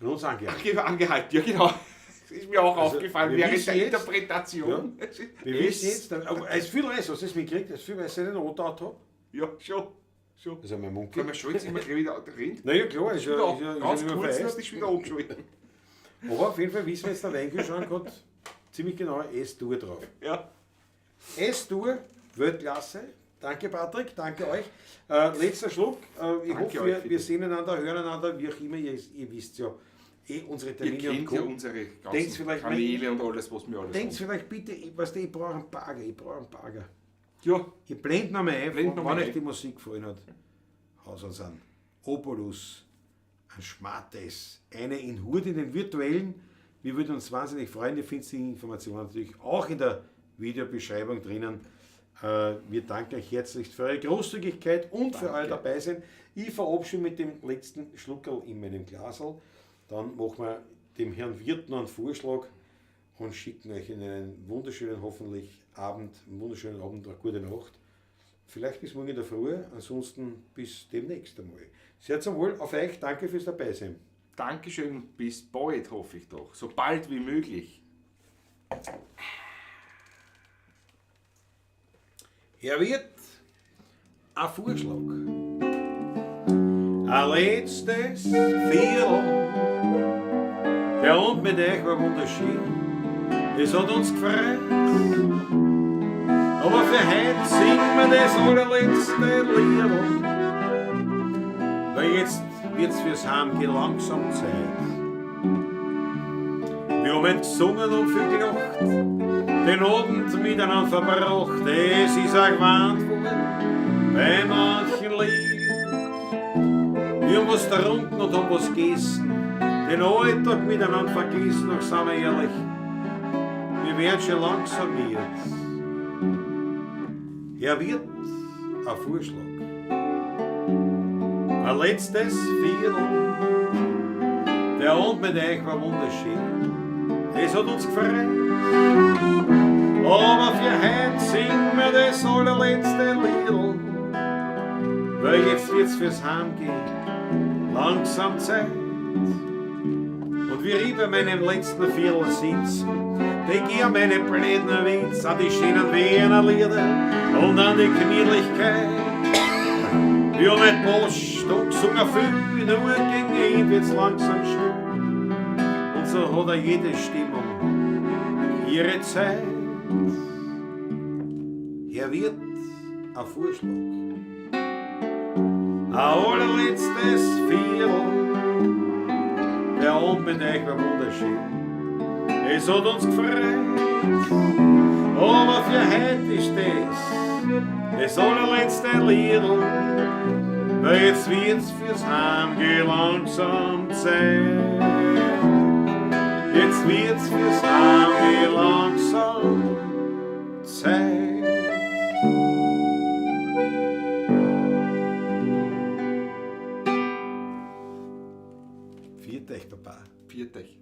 an uns angehalten. Angehalten, ja genau. Das ist mir auch Also, aufgefallen wir während wissen der jetzt- Interpretation. Wir wissen jetzt, aber es ist viel besser, hast du das mitgekriegt? Es ist viel besser, als ich einen Rotat habe. Ja, schon. Schon. Das ist ja mein Mund. Weil man schon jetzt immer gleich wieder drin. Na ja, klar, ist ja, ist ja, ist ganz ja nicht mehr kurz, vereist. das ist wieder angeschaltet. Aber auf jeden Fall wissen wir jetzt, der Weinkühlschrank hat ziemlich genau S-Dur drauf. Ja. S-Dur, Weltklasse. Danke Patrick, danke euch. Letzter Schluck. Ich Danke hoffe, euch für wir die- sehen einander, hören einander, wie auch immer. Ihr wisst ja eh unsere Ihr Termine und kennt Co. ja unsere Denkt's ganzen vielleicht Kanäle und alles, was wir alles Denkt haben. vielleicht bitte, ich, weißt du, ich brauche einen Bagger, ich brauche einen Bagger. Ja, Ich blende noch mal ein, Blend noch wenn mal euch ein. die Musik gefallen hat. Haus uns an. Opolus, ein Schmates, eine in Hurt in den virtuellen. Wir würden uns wahnsinnig freuen. Ihr findet die Informationen natürlich auch in der Videobeschreibung drinnen. Wir danken euch herzlich für eure Großzügigkeit und für euer Dabeisein. Ich verabschiede mit dem letzten Schluckerl in meinem Glasl. Dann machen wir dem Herrn Wirt noch einen Vorschlag und schicken euch in einen wunderschönen, hoffentlich Abend, einen wunderschönen Abend, eine gute Nacht. Vielleicht bis morgen in der Früh, ansonsten bis demnächst einmal. Sehr zum Wohl auf euch, danke fürs Dabeisein. Dankeschön, bis bald, hoffe ich doch. So bald wie möglich. Herr Wirt, ein Vorschlag. Ein letztes Viertel. Der Abend mit euch war wunderschön. Es hat uns gefreut. Aber für heute singen wir das allerletzte Liedl. Weil jetzt wird's fürs Heimgehen langsam Zeit. Wir haben gesungen und viel gelacht, den Abend miteinander verbracht. Es ist auch gewarnt worden bei manchen Lied. Wir haben was getrunken und haben was gegessen, den Alltag miteinander vergessen, doch sind wir ehrlich, wir werden schon langsam jetzt. Herr Wirt, ein Vorschlag. Ein letztes Viertel. Der Abend mit euch war wunderschön. Es hat uns gefreut. Aber für heute singen wir das allerletzte Liedl. Weil jetzt wird's fürs Heimgehen langsam Zeit. Und wie ich bei meinem letzten Viertel sitz, denk ich an meine blöden Witz, an die schönen Wiener Lieder und an die Gemütlichkeit. Wir haben mit Post und gesungen viel, nur gegen ihn wird's langsam still. Und so hat er jede Stimmung ihre Zeit. Herr Wirt, ein Vorschlag. Ein allerletztes Viertel. Der Abend mit euch war wunderschön. Es hat uns gefreut. Aber für heute ist das allerletzte Liedl. Weil jetzt wird's fürs Heimgehen langsam Zeit. Jetzt wird's fürs Heimgehen langsam Zeit. Viert euch, Papa. Viert euch.